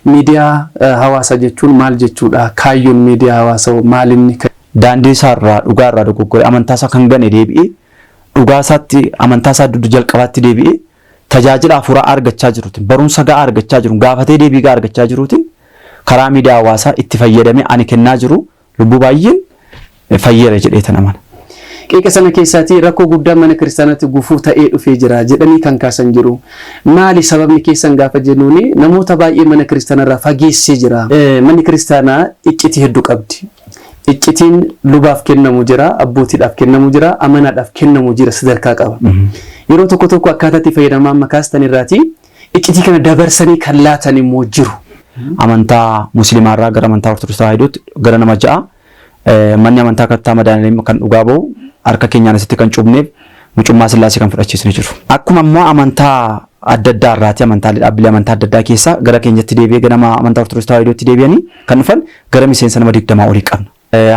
Miidiyaa hawaasaa jechuun maal jechuudha? Kaayyoon miidiyaa hawaasaa maal inni? Daandii isaa irraa dhugaa irraa dogoggore amantaa isaa kan gane deebi'ee dhugaa isaatti amantaa isaa jalqabaatti deebi'ee tajaajila hafuuraa argachaa jiruutiin barumsa ga'aa argachaa jiru gaafatee deebii ga'aa argachaa jiruutiin karaa miidiyaa hawaasaa itti fayyadamee ani kennaa jiru lubbuu baay'een fayyeera jedhee tan amana. Qeeqa sana keessaatii rakkoo guddaa mana kiristaanaatti gufuu ta'ee dhufee jira jedhanii kan kaasan jiru. Maali sababni keessan gaafa jennuuni namoota baay'ee mana kiristaanarraa fageessee jira. Manni kiristaanaa iccitii hedduu qabdi. Iccitiin lubaaf kennamu jira, abbootiidhaaf kennamu jira, amanaadhaaf kennamu jira sadarkaa qaba. Yeroo tokko tokko akkaataa itti fayyadamaa amma kaastan irraati iccitii kana dabarsanii kan laatan immoo jiru. Amantaa Musliimaarraa gara amantaa Ortodoksii Tawaahidootti gara nama 6 manni amantaa Kattaa Madaaniyalam kan dhugaa ba'u harka keenyaan asitti kan cuubneef mucummaa Sillaasee kan fudhachiisne jiru. Akkuma immoo amantaa adda addaa irraati amantaalee dhaabbilee amantaa adda addaa keessaa gara keenyatti deebi'ee gara amantaa Ortodoksii Tawaahidootti deebi'anii kan dhufan gara miseensa nama 20 olii qabna.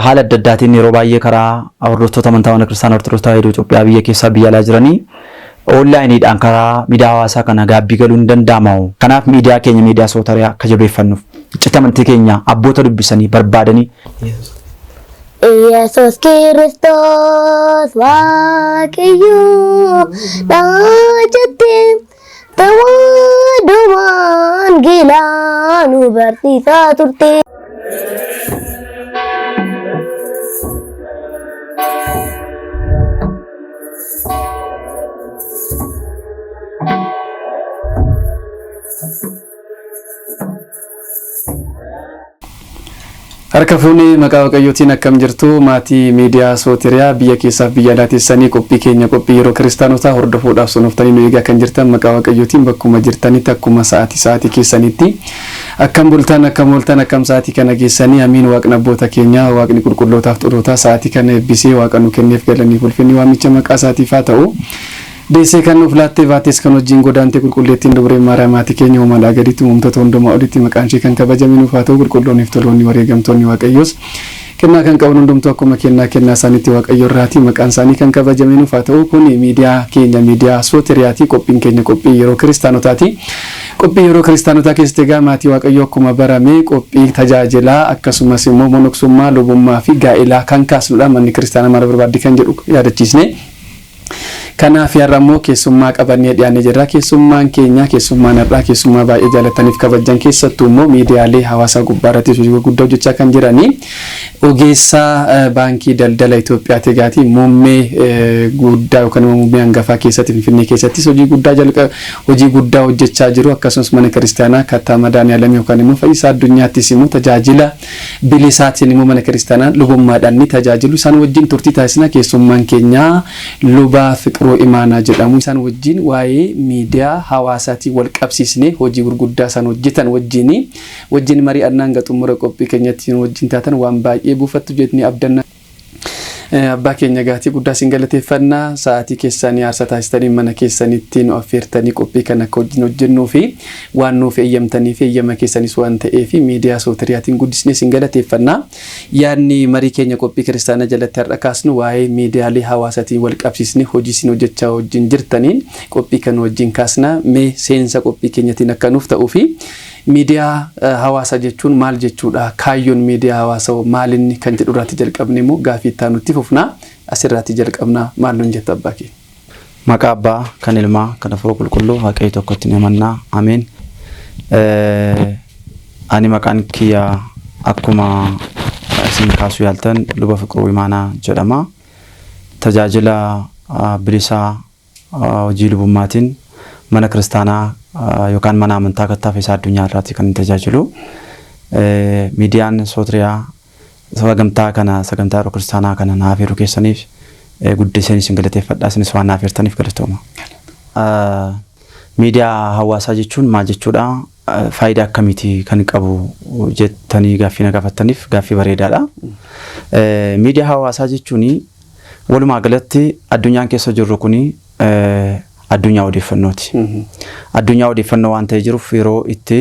Haala adda addaatiin yeroo baay'ee karaa hordoftoota amantaa mana kiristaanaa Ortodoksii Tawaahidoo Itoophiyaa biyya keessaa biyya alaa jiranii onlaayiniidhaan karaa miidiyaa hawaasaa kana gaabbii galuun ni danda'ama. Kanaaf miidiyaa keenya miidiyaa Sootariyaa akka jabeeffannuuf iccitii amantii keenya abboota dubbisanii barbaadanii. Iyesus Kiristoos Waaqayyo dha jettee tawaahidoo wangeelaa nu barsiisaa turte. Harka fuunee maqaa Waaqayyootiin akkam jirtu maatii miidiyaa Sootiriyaa biyya keessaaf biyya alaa teessanii qophii keenya qophii yeroo kiristaanotaa hordofuudhaaf sonoftanii nu eegaa kan jirtan maqaa Waaqayyootiin bakkuma jirtanitti akkuma sa'aatii sa'aatii keessanitti akkam bultan akkam ooltan akkam sa'aatii kana geessanii amiin waaqni abboota keenyaa waaqni qulqullootaaf xurootaa sa'aatii kana eebbisee waaqa nu kenneef galaniif ulfinni waamicha maqaa isaatiif haa ta'u. Deessee kan nuuf laattee baatees kan wajjin godaante qulqulleettiin dubreen Maariyaam haati keenya uumaadhaa gaditti uumamtoota hundumaa olitti maqaan ishee kan kabajame nuuf haa ta'u qulqulloonniif toloonni wareegamtoonni Waaqayyoos kennaa kan qaban hundumtuu akkuma kennaa kennaa isaaniitti Waaqayyo irraati maqaan isaanii kan kabajame nuuf haa ta'u kuni miidiyaa keenya miidiyaa Sooteriyaati qophiin keenya qophii yeroo kiristaanotaati qophii yeroo kiristaanotaa keessatti egaa maatii Waaqayyoo akkuma barame qophii tajaajilaa akkasumas immoo monoksummaa lubummaa fi gaa'elaa kan kaasnudha manni kiristaanaa maal barbaaddi kan jedhu yaadachiisne Kanaaf har'a immoo keessummaa qabannee dhiyaannee jirra. Keessummaan keenya keessummaan har'aa keessummaa baay'ee jaalataniif kabajjan keessattuu immoo miidiyaalee hawaasaa gubbaa irratti hojii gurguddaa hojjechaa kan jiranii ogeessa baankii daldala Itoophiyaati egaati muummee guddaa yookaan immoo muummee hangafaa keessatti Finfinnee keessattis hojii guddaa jalqa hojii guddaa hojjechaa jiru akkasumas mana kiristaanaa Kattaa Madaaniyalam yookaan immoo Fayyisaa Addunyaattis immoo tajaajila bilisaatiin immoo mana kiristaanaa lubummaadhaan ni tajaajilu. Isaan wajjin turtii taasisna. Keessummaan keenya Luba Fiqiruu Imaanaa jedhamu. Isaan wajjin waa'ee miidiyaa hawaasaatiin wal qabsiisnee hojii gurguddaa isaan hojjetan wajjin wajjin mari'annaa hanga xumura qophii keenyatti nu wajjin taatan waan baay'ee buufattu jennee abdanna. Abbaa keenya gaatii guddaa isin galateeffanna. Sa'aatii keessanii aarsaa taasistanii mana keessanitti nu affeertanii qophii kana akka wajjin hojjennuu fi waan nuuf eeyyamtanii fi eeyyama keessanis waan ta'eef miidiyaa Sootiriyaatiin guddisnee isin galateeffanna. Yaadni marii keenya qophii kiristaanaa jalatti har'a kaasnu waa'ee miidiyaalee hawaasaatiin wal qabsiisnee hojii isin hojjechaa wajjin jirtaniin qophii kana wajjin kaasna. Mee seensa qophii keenyatiin akka nuuf ta'uu fi miidiyaa hawaasaa jechuun maal jechuudha? Kaayyoon miidiyaa hawaasaa hoo maalinni kan jedhu irraati jalqabne immoo gaafii itti aanutti fufna. Asirraati jalqabna. Maal nuun jetta abbaa keenya? Maqaa Abbaa, kan Ilmaa, kan Hafuura Qulqulluu Waaqayyo tokkotti ni amanna. Ameen. Ani maqaan kiyya akkuma isin kaasuu yaaltan Luba Fiqiruu Imaanaa jedhama. Tajaajila bilisaa hojii lubummaatiin mana kiristaanaa yookaan mana amantaa Kattaa Fayyisaa Addunyaa irraati kan tajaajilu. Miidiyaan Sootiriyaa sagantaa kana sagantaa yeroo kiristaanaa kana naaf eeruu keessaniif guddiseen isin galateeffadha. Isinis waan naaf eertaniif galatooma. Miidiyaa hawaasaa jechuun maal jechuudha? Faayidaa akkamiiti kan qabu jettanii gaaffii na gaafattaniif gaaffii bareedaadha. Miidiyaa hawaasaa jechuun walumaa galatti addunyaan keessa jirru kun addunyaa odeeffannooti. Addunyaa odeeffannoo waan ta'ee jiruuf yeroo itti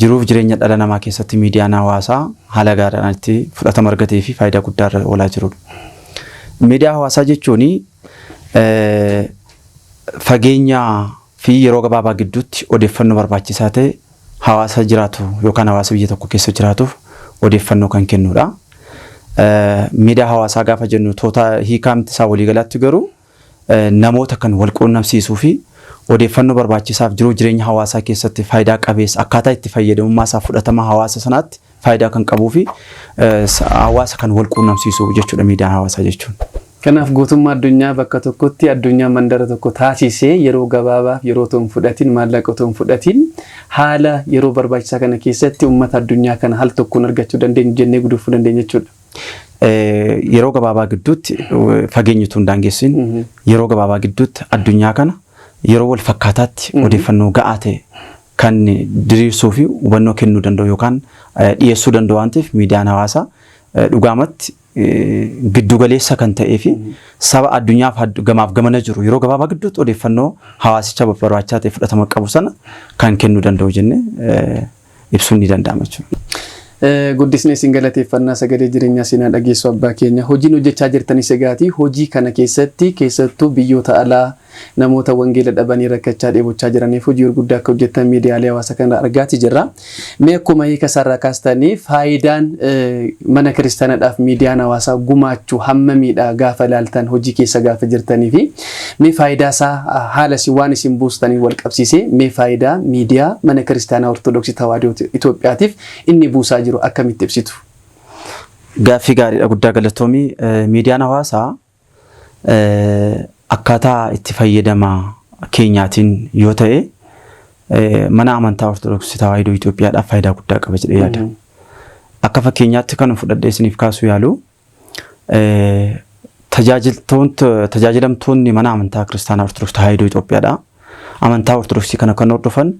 jiruuf jireenya dhala namaa keessatti miidiyaan hawaasaa haala gaariidhaan itti fudhatama argatee fi faayidaa guddaa irra oolaa jirudha. Miidiyaa hawaasaa jechuun fageenya fi yeroo gabaabaa gidduutti odeeffannoo barbaachisaa ta'e hawaasa jiraatu yookaan hawaasa biyya tokko keessa jiraatuuf odeeffannoo kan kennudha. Miidiyaa hawaasaa gaafa jennu toota hiikamti isaa waliigalaatti garuu namoota kan wal quunnamsiisuu fi odeeffannoo barbaachisaaf jiruu jireenya hawaasaa keessatti faayidaa qabeessa akkaataa itti fayyadamummaa isaa fudhatama hawaasa sanaatti faayidaa kan qabuu fi hawaasa kan wal quunnamsiisu jechuudha miidiyaan hawaasaa jechuun. Kanaaf guutummaa addunyaa bakka tokkotti addunyaa mandara tokko taasisee yeroo gabaabaaf yeroo otoo hin fudhatin, maallaqa otoo hin fudhatin, haala yeroo barbaachisaa kana keessatti uummata addunyaa kana hal tokkoon argachuu dandeenyu jennee guduunfuu dandeenya jechuudha. Yeroo gabaabaa gidduutti, fageenyi utuu hin daangessin, yeroo gabaabaa gidduutti addunyaa kana yeroo wal fakkaataatti odeeffannoo ga'aa ta'e kan diriirsuu fi hubannoo kennuu danda'u yookaan dhiyeessuu danda'u waan ta'eef, miidiyaan hawaasaa dhugaamatti giddugaleessa kan ta'ee fi saba addunyaaf gamaaf gamana jiru yeroo gabaabaa gidduutti odeeffannoo hawaasicha barbaachisaa ta'e fudhatama qabu sana kan kennuu danda'u jennee ibsuun ni danda'ama jechuudha. Guddisnee isin galateeffannaa, sagalee jireenyaa seenaa dhageessu abbaa keenya. Hojiin hojjechaa jirtanis egaati hojii kana keessatti keessattuu biyyoota alaa namoota wangeela dhabanii rakkachaa dheebochaa jiraniif hojii gurguddaa akka hojjettan miidiyaalee hawaasaa kana argaati jirra. Mee akkuma hiika isaarraa kaastanii faayidaan mana kiristaanaadhaaf miidiyaan hawaasaa gumaachuu hammamiidha gaafa ilaaltan hojii keessa gaafa jirtanii fi mee faayidaa isaa haala isin waan isin buustanii wal qabsiisee mee faayidaa miidiyaa mana kiristaanaa Ortodoksii Tawaahidoo Itoophiyaatiif inni buusaa jiru akkamitti ibsitu? Gaaffii gaariidha, guddaa galatoomii. Miidiyaan hawaasaa akkaataa itti fayyadama keenyaatiin yoo ta'e mana amantaa Ortodoksii Tawaahidoo Itoophiyaadhaaf faayidaa guddaa qaba jedhee yaada. Akka fakkeenyaatti kan fudhadhee isiniif kaasuu yaalu, tajaajilamtoonni mana amantaa kiristaanaa Ortodoksii Tawaahidoo Itoophiyaadha. Amantaa Ortodoksii kana kan hordofan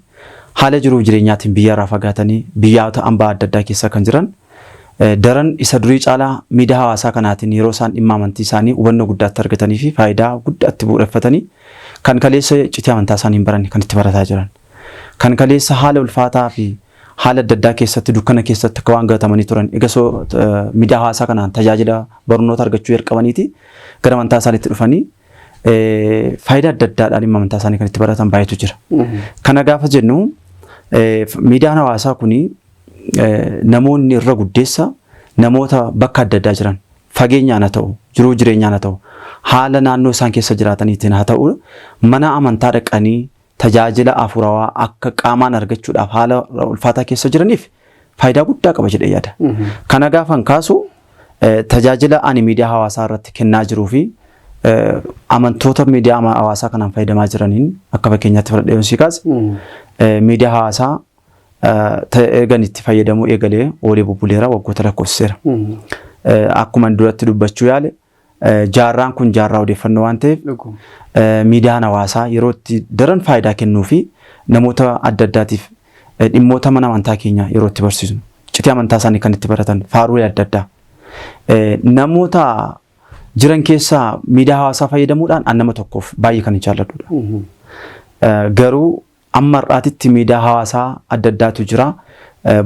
haala jiruuf jireenyaatiin biyyarraa fagaatanii biyyoota hambaa adda addaa keessa kan jiran daran isa durii caalaa miidiyaa hawaasaa kanaatiin yeroo isaan dhimma amantii isaanii hubannoo guddaatti argatanii fi faayidaa guddaatti bu'uureffatanii kan kaleessa iccitii amantaa isaanii hin baranne kan itti barataa jiran. Kan kaleessa haala ulfaataa fi haala adda addaa keessatti dukkana keessatti akka waan gatamanii turan egaa miidiyaa hawaasaa kanaan tajaajila barnoota argachuu jalqabaniiti gara amantaa isaaniitti dhufanii faayidaa adda addaadhaan dhimma amantaa isaanii kan itti baratan baay'eetu jira. Kana gaafa jennu, miidiyaan hawaasaa kuni namoonni irra guddeessa namoota bakka adda addaa jiran fageenyaan haa ta'u, jiruu jireenyaan haa ta'u, haala naannoo isaan keessa jiraataniitiin haa ta'u, mana amantaa dhaqanii tajaajila hafuurawaa akka qaamaan argachuudhaaf haala ulfaataa keessa jiraniif faayidaa guddaa qaba jedhee yaada. Kana gaafan kaasu, tajaajila ani miidiyaa hawaasaa irratti kennaa jiruu fi amantoota miidiyaa hawaasaa kanaan fayyadamaa jiraniin akka fakkeenyaatti fudhadhee yoon sii kaase, miidiyaa hawaasaa ergan itti fayyadamuu eegalee oolee bubbuleera, waggoota lakkoofsiseera. Akkuma duratti dubbachuu yaale, jaarraan kun jaarraa odeeffannoo waan ta'eef miidiyaan hawaasaa yeroo itti daran faayidaa kennuu fi namoota adda addaatiif dhimmoota mana amantaa keenya yeroo itti barsiisnu, iccitii amantaa isaanii kan itti baratan, faaruulee adda addaa namoota jiran keessaa miidiyaa hawaasaa fayyadamuudhaan an nama tokkoof baay'ee kan jaalladhudha. Garuu amma har'aatitti miidiyaa hawaasaa adda addaatu jira.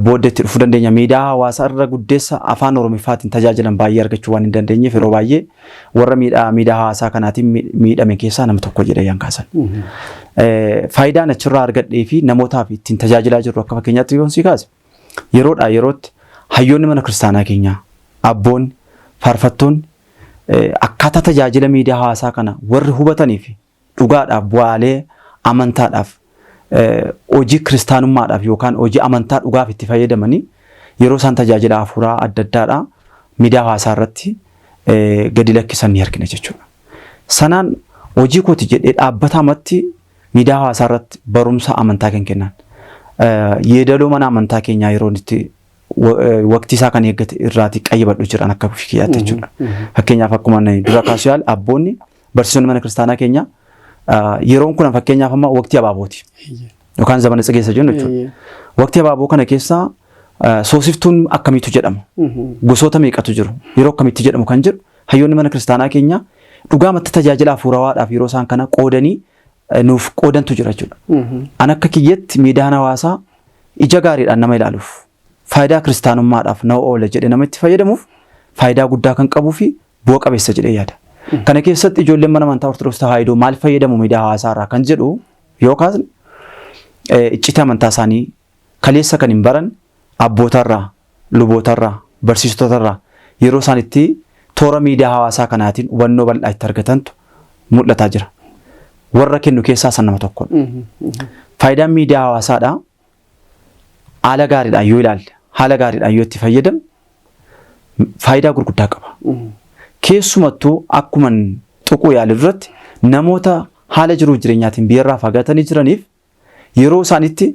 Booddee itti dhufuu dandeenya. Miidiyaa hawaasaa irra guddeessa afaan Oromiffaatiin tajaajilan baay'ee argachuu waan hin dandeenyeef yeroo baay'ee warra miidiyaa hawaasaa kanaatiin miidhame keessaa nama tokko jedhee yan kaasan. Faayidaan achirraa argadhee fi namootaaf ittiin tajaajilaa jirru akka fakkeenyaatti yoon sii kaase, yeroodhaa yerootti hayyoonni mana kiristaanaa keenyaa, abboonni, faarfattoonni akkaataa tajaajila miidiyaa hawaasaa kana warri hubatanii fi dhugaadhaaf bu'aalee amantaadhaaf, hojii kiristaanummaadhaaf yookaan hojii amantaa dhugaaf itti fayyadamanii yeroo isaan tajaajila hafuuraa adda addaadhaa miidiyaa hawaasaa irratti gadi lakkisan ni argina jechuudha. Sanaan hojii kooti jedhee dhaabbataamatti miidiyaa hawaasaa irratti barumsa amantaa kan kennan. Yeedaloo mana amantaa keenyaa yeroo itti waqtii isaa kan eeggate irraati qayyabadhu jiran akka kiyyaatti jechuudha. Fakkeenyaaf, akkuma dura kaasuu yaale, abboonni barsiisonni mana kiristaanaa keenya yeroon kun fakkeenyaaf amma waqtii abaabooti. Yookaan zamana tsigeessa jennu jechuudha. Waqtii abaaboo kana keessa soosiftuun akkamiitu jedhama? Gosoota meeqatu jiru? Yeroo akkamitti jedhamu kan jedhu hayyoonni mana kiristaanaa keenya dhugaamatti tajaajila hafuurawaadhaaf yeroo isaan kana qoodanii nuuf qoodantu jira jechuudha. An akka kiyyatti miidiyaan hawaasaa ija gaariidhaan nama ilaaluuf, faayidaa kiristaanummaadhaaf nama oola jedhee nama itti fayyadamuuf faayidaa guddaa kan qabuu fi bu'a qabeessa jedhee yaada. Kana keessatti ijoolleen mana amantaa Ortodoksii Tawaahidoo maal fayyadamu miidiyaa hawaasaa irraa kan jedhu yoo kaasne, iccitii amantaa isaanii Kaleessa kan hin baran abbootarraa, lubootarraa, barsiisotarraa yeroo isaan itti toora miidiyaa hawaasaa kanaatiin hubannoo bal'aa itti argatantu mul'ataa jira. Warra kennu keessaa san nama tokkodha. Faayidaan miidiyaa hawaasaadhaa haala gaariidhaan yoo ilaalle, haala gaariidhaan yoo itti fayyadamne faayidaa gurguddaa qaba. Keessumattuu akkuman tuquu yaale duratti namoota haala jiruuf jireenyaatiin biyyarraa fagaatanii jiraniif yeroo isaanitti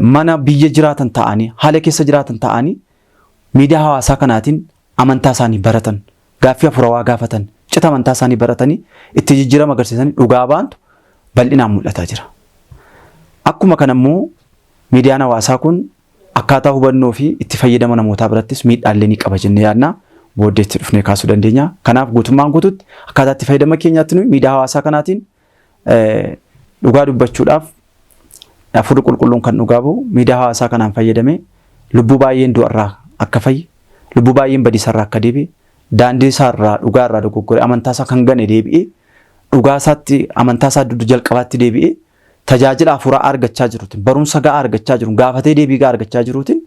mana biyya jiraatan ta'anii, haala keessa jiraatan ta'anii miidiyaa hawaasaa kanaatiin amantaa isaanii baratan, gaaffii hafuurawaa gaafatan, cita amantaa isaanii baratanii itti jijjiirama agarsiisanii dhugaa baantu bal'inaan mul'ataa jira. Akkuma kana immoo miidiyaan hawaasaa kun akkaataa hubannoo fi itti fayyadama namootaa birattis miidhaallee ni qaba jennee yaadna. Booddeetti dhufnee kaasuu dandeenya. Kanaaf guutummaan guututti akkaataa itti fayyadama keenyaatti nuyi miidiyaa hawaasaa kanaatiin dhugaa dubbachuudhaaf, Hafuurri Qulqulluun kan dhugaa bahu, miidiyaa hawaasaa kanaan fayyadamee lubbuu baay'een du'arraa akka fayye, lubbuu baay'een badiisarraa akka deebi'e, daandii isaarraa dhugaarraa dogoggoree amantaa isaa kan gane deebi'ee dhugaa isaatti, amantaa isaa jalqabaatti deebi'ee tajaajila hafuuraa argachaa jiruutiin, barumsa ga'aa argachaa jiruun, gaafatee deebii ga'aa argachaa jiruutiin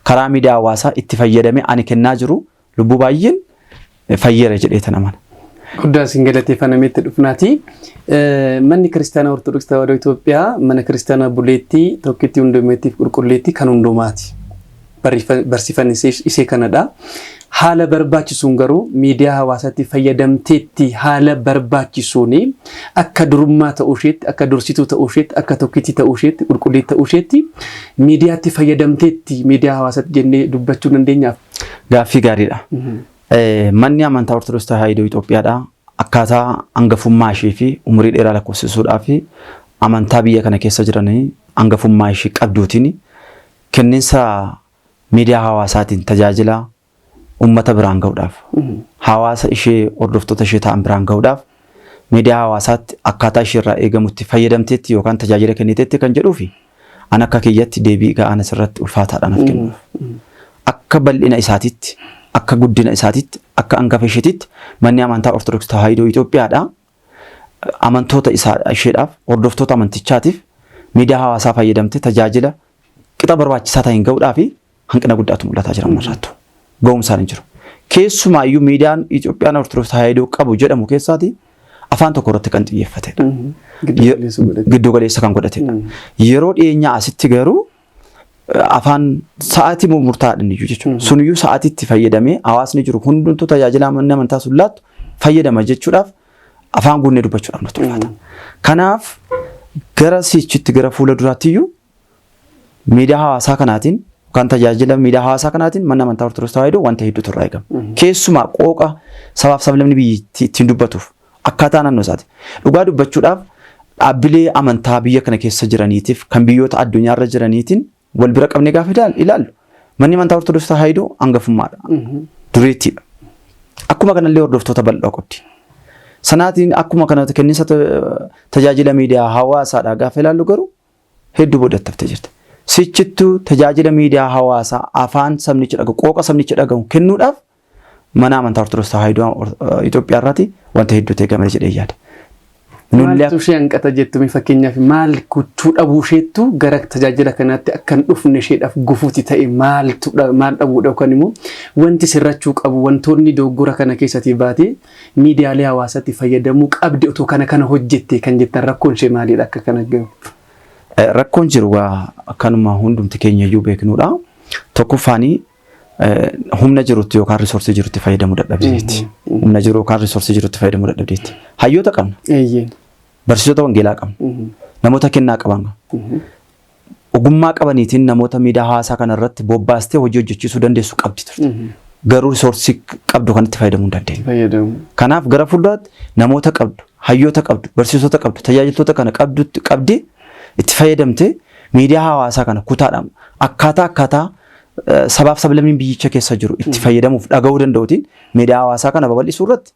karaa miidiyaa hawaasaa itti fayyadamee ani kennaa jiru lubbuu baay'een fayyeera jedhee tan amana. Guddaa isin galateeffannamee itti dhufnaati. Manni Kiristaanaa Ortodoksii Tawaahidoo Itoophiyaa mana kiristaanaa buleettii tokkitti hundumeettiif qulqulleettii kan hundumaati. Barsiifanni ishee kanadha. Haala barbaachisuun garuu miidiyaa hawaasaatti fayyadamteetti haala barbaachisuun akka durummaa ta'uu isheetti, akka dursituu ta'uu isheetti, akka tokkittii ta'uu isheetti, qulqulleettii ta'uu isheetti miidiyaatti fayyadamteetti miidiyaa hawaasaatti jennee dubbachuu dandeenyaaf. Gaaffii gaariidha. Manni amantaa Ortodoksii Tawaahidoo Itoophiyaadha. Akkaataa hangafummaa ishee fi umurii dheeraa lakkoofsisuudhaa fi amantaa biyya kana keessa jiranii hangafummaa ishee qabduutiin kenninsa miidiyaa hawaasaatiin tajaajila uummata biraan ga'uudhaaf, hawaasa ishee hordoftoota ishee ta'an biraan ga'uudhaaf miidiyaa hawaasaatti akkaataa ishee irraa eegamutti fayyadamteetti yookaan tajaajila kenniteetti kan jedhuu fi an akka kiyyatti deebii ga'aan asirratti ulfaataadha naaf kennuuf. Akka bal'ina isaatitti, akka guddina isaatitti, akka hangafa isheetitti manni amantaa Ortodoksii Tawaahidoo Itoophiyaadha. Amantoota isaa isheedhaaf, hordoftoota amantichaatiif miidiyaa hawaasaa fayyadamte tajaajila qixa barbaachisaa ta'een ga'uudhaa fi hanqina guddaatu mul'ataa jira ammarraattu. Ga'umsaan hin jiru. Keessumaayyuu miidiyaan Itoophiyaan Ortodoksii Tawaahidoo qabu jedhamu keessaati afaan tokko irratti kan xiyyeeffatedha. Giddu galeessa kan godhatedha. Yeroo dhiyeenyaa asitti garuu afaan sa'aatii murtaa'aadhaan iyyuu jechuudha. Suniyyuu sa'aatiitti fayyadamee hawaasni jiru hundumtuu tajaajila manni amantaa sun laattu fayyadama jechuudhaaf afaan guunnee dubbachuudhaaf nutti ulfaata. Kanaaf gara siichitti, gara fuula duraatti iyyuu miidiyaa hawaasaa kanaatiin yookaan tajaajila miidiyaa hawaasaa kanaatiin manni amantaa Ortodoksii Tawaahidoo wanta hedduutu irraa eegama. Keessumaa qooqa sabaaf sablamni biyyi ittiin dubbatuuf akkaataa naannoo isaati. Dhugaa dubbachuudhaaf dhaabbilee amantaa biyya kana keessa jiraniitiif kan biyyoota addunyaarra jiraniitiin wal bira qabnee gaafa ilaallu manni amantaa Ortodoksii Tawaahidoo hangafummaadha. Dureettiidha. Akkuma kanallee hordoftoota bal'oo qabdi. Sanaatiin akkuma kana kenniinsa tajaajila miidiyaa hawaasaadhaa gaafa ilaallu garuu hedduu boodatti haftee jirti. Sichittuu tajaajila miidiyaa hawaasaa afaan sabnichi dhaga'u, qooqa sabnichi dhaga'u kennuudhaaf mana amantaa Ortodoksii Tawaahidoo Itoophiyaa irraati wanta hedduutu eegama jedhee yaada. Maaltu ishee hanqata jettu? Fakkeenyaaf maal gochuu dhabuu isheettu gara tajaajila kanaatti akka hin dhufne isheedhaaf gufuuti ta'e? Maaltu maal dhabuudha yookaan immoo wanti sirrachuu qabu, wantoonni dogoggora kana keessatti baatee miidiyaalee hawaasaatti fayyadamuu qabdi otoo kana kana hojjette kan jettan, rakkoon ishee maalidha akka kana gahu? Rakkoon jiru akkanuma hundumti keenya iyyuu beeknudha. Tokkoffaanii humna jirutti yookaan resource jirutti fayyadamuu dadhabdeetti. Humna jiru yookaan resource jirutti fayyadamuu dadhabdeetti. Hayyoota qabna. Barsiisota wangeelaa qabna. Namoota kennaa qaban. Ogummaa qabaniitiin namoota miidiyaa hawaasaa kanarratti bobbaastee hojii hojjechiisuu dandeessu qabdi turte. Garuu resource qabdu kanatti fayyadamuu hin dandeenye. Kanaaf gara fuulduraatti namoota qabdu, hayyoota qabdu, barsiisota qabdu, tajaajiltoota kana qabdutti qabdi itti fayyadamtee miidiyaa hawaasaa kana kutaadhaan akkaataa sabaaf sablammiin biyyicha keessa jiru itti fayyadamuuf dhaga'uu danda'uutiin miidiyaa hawaasaa kana babal'isuu irratti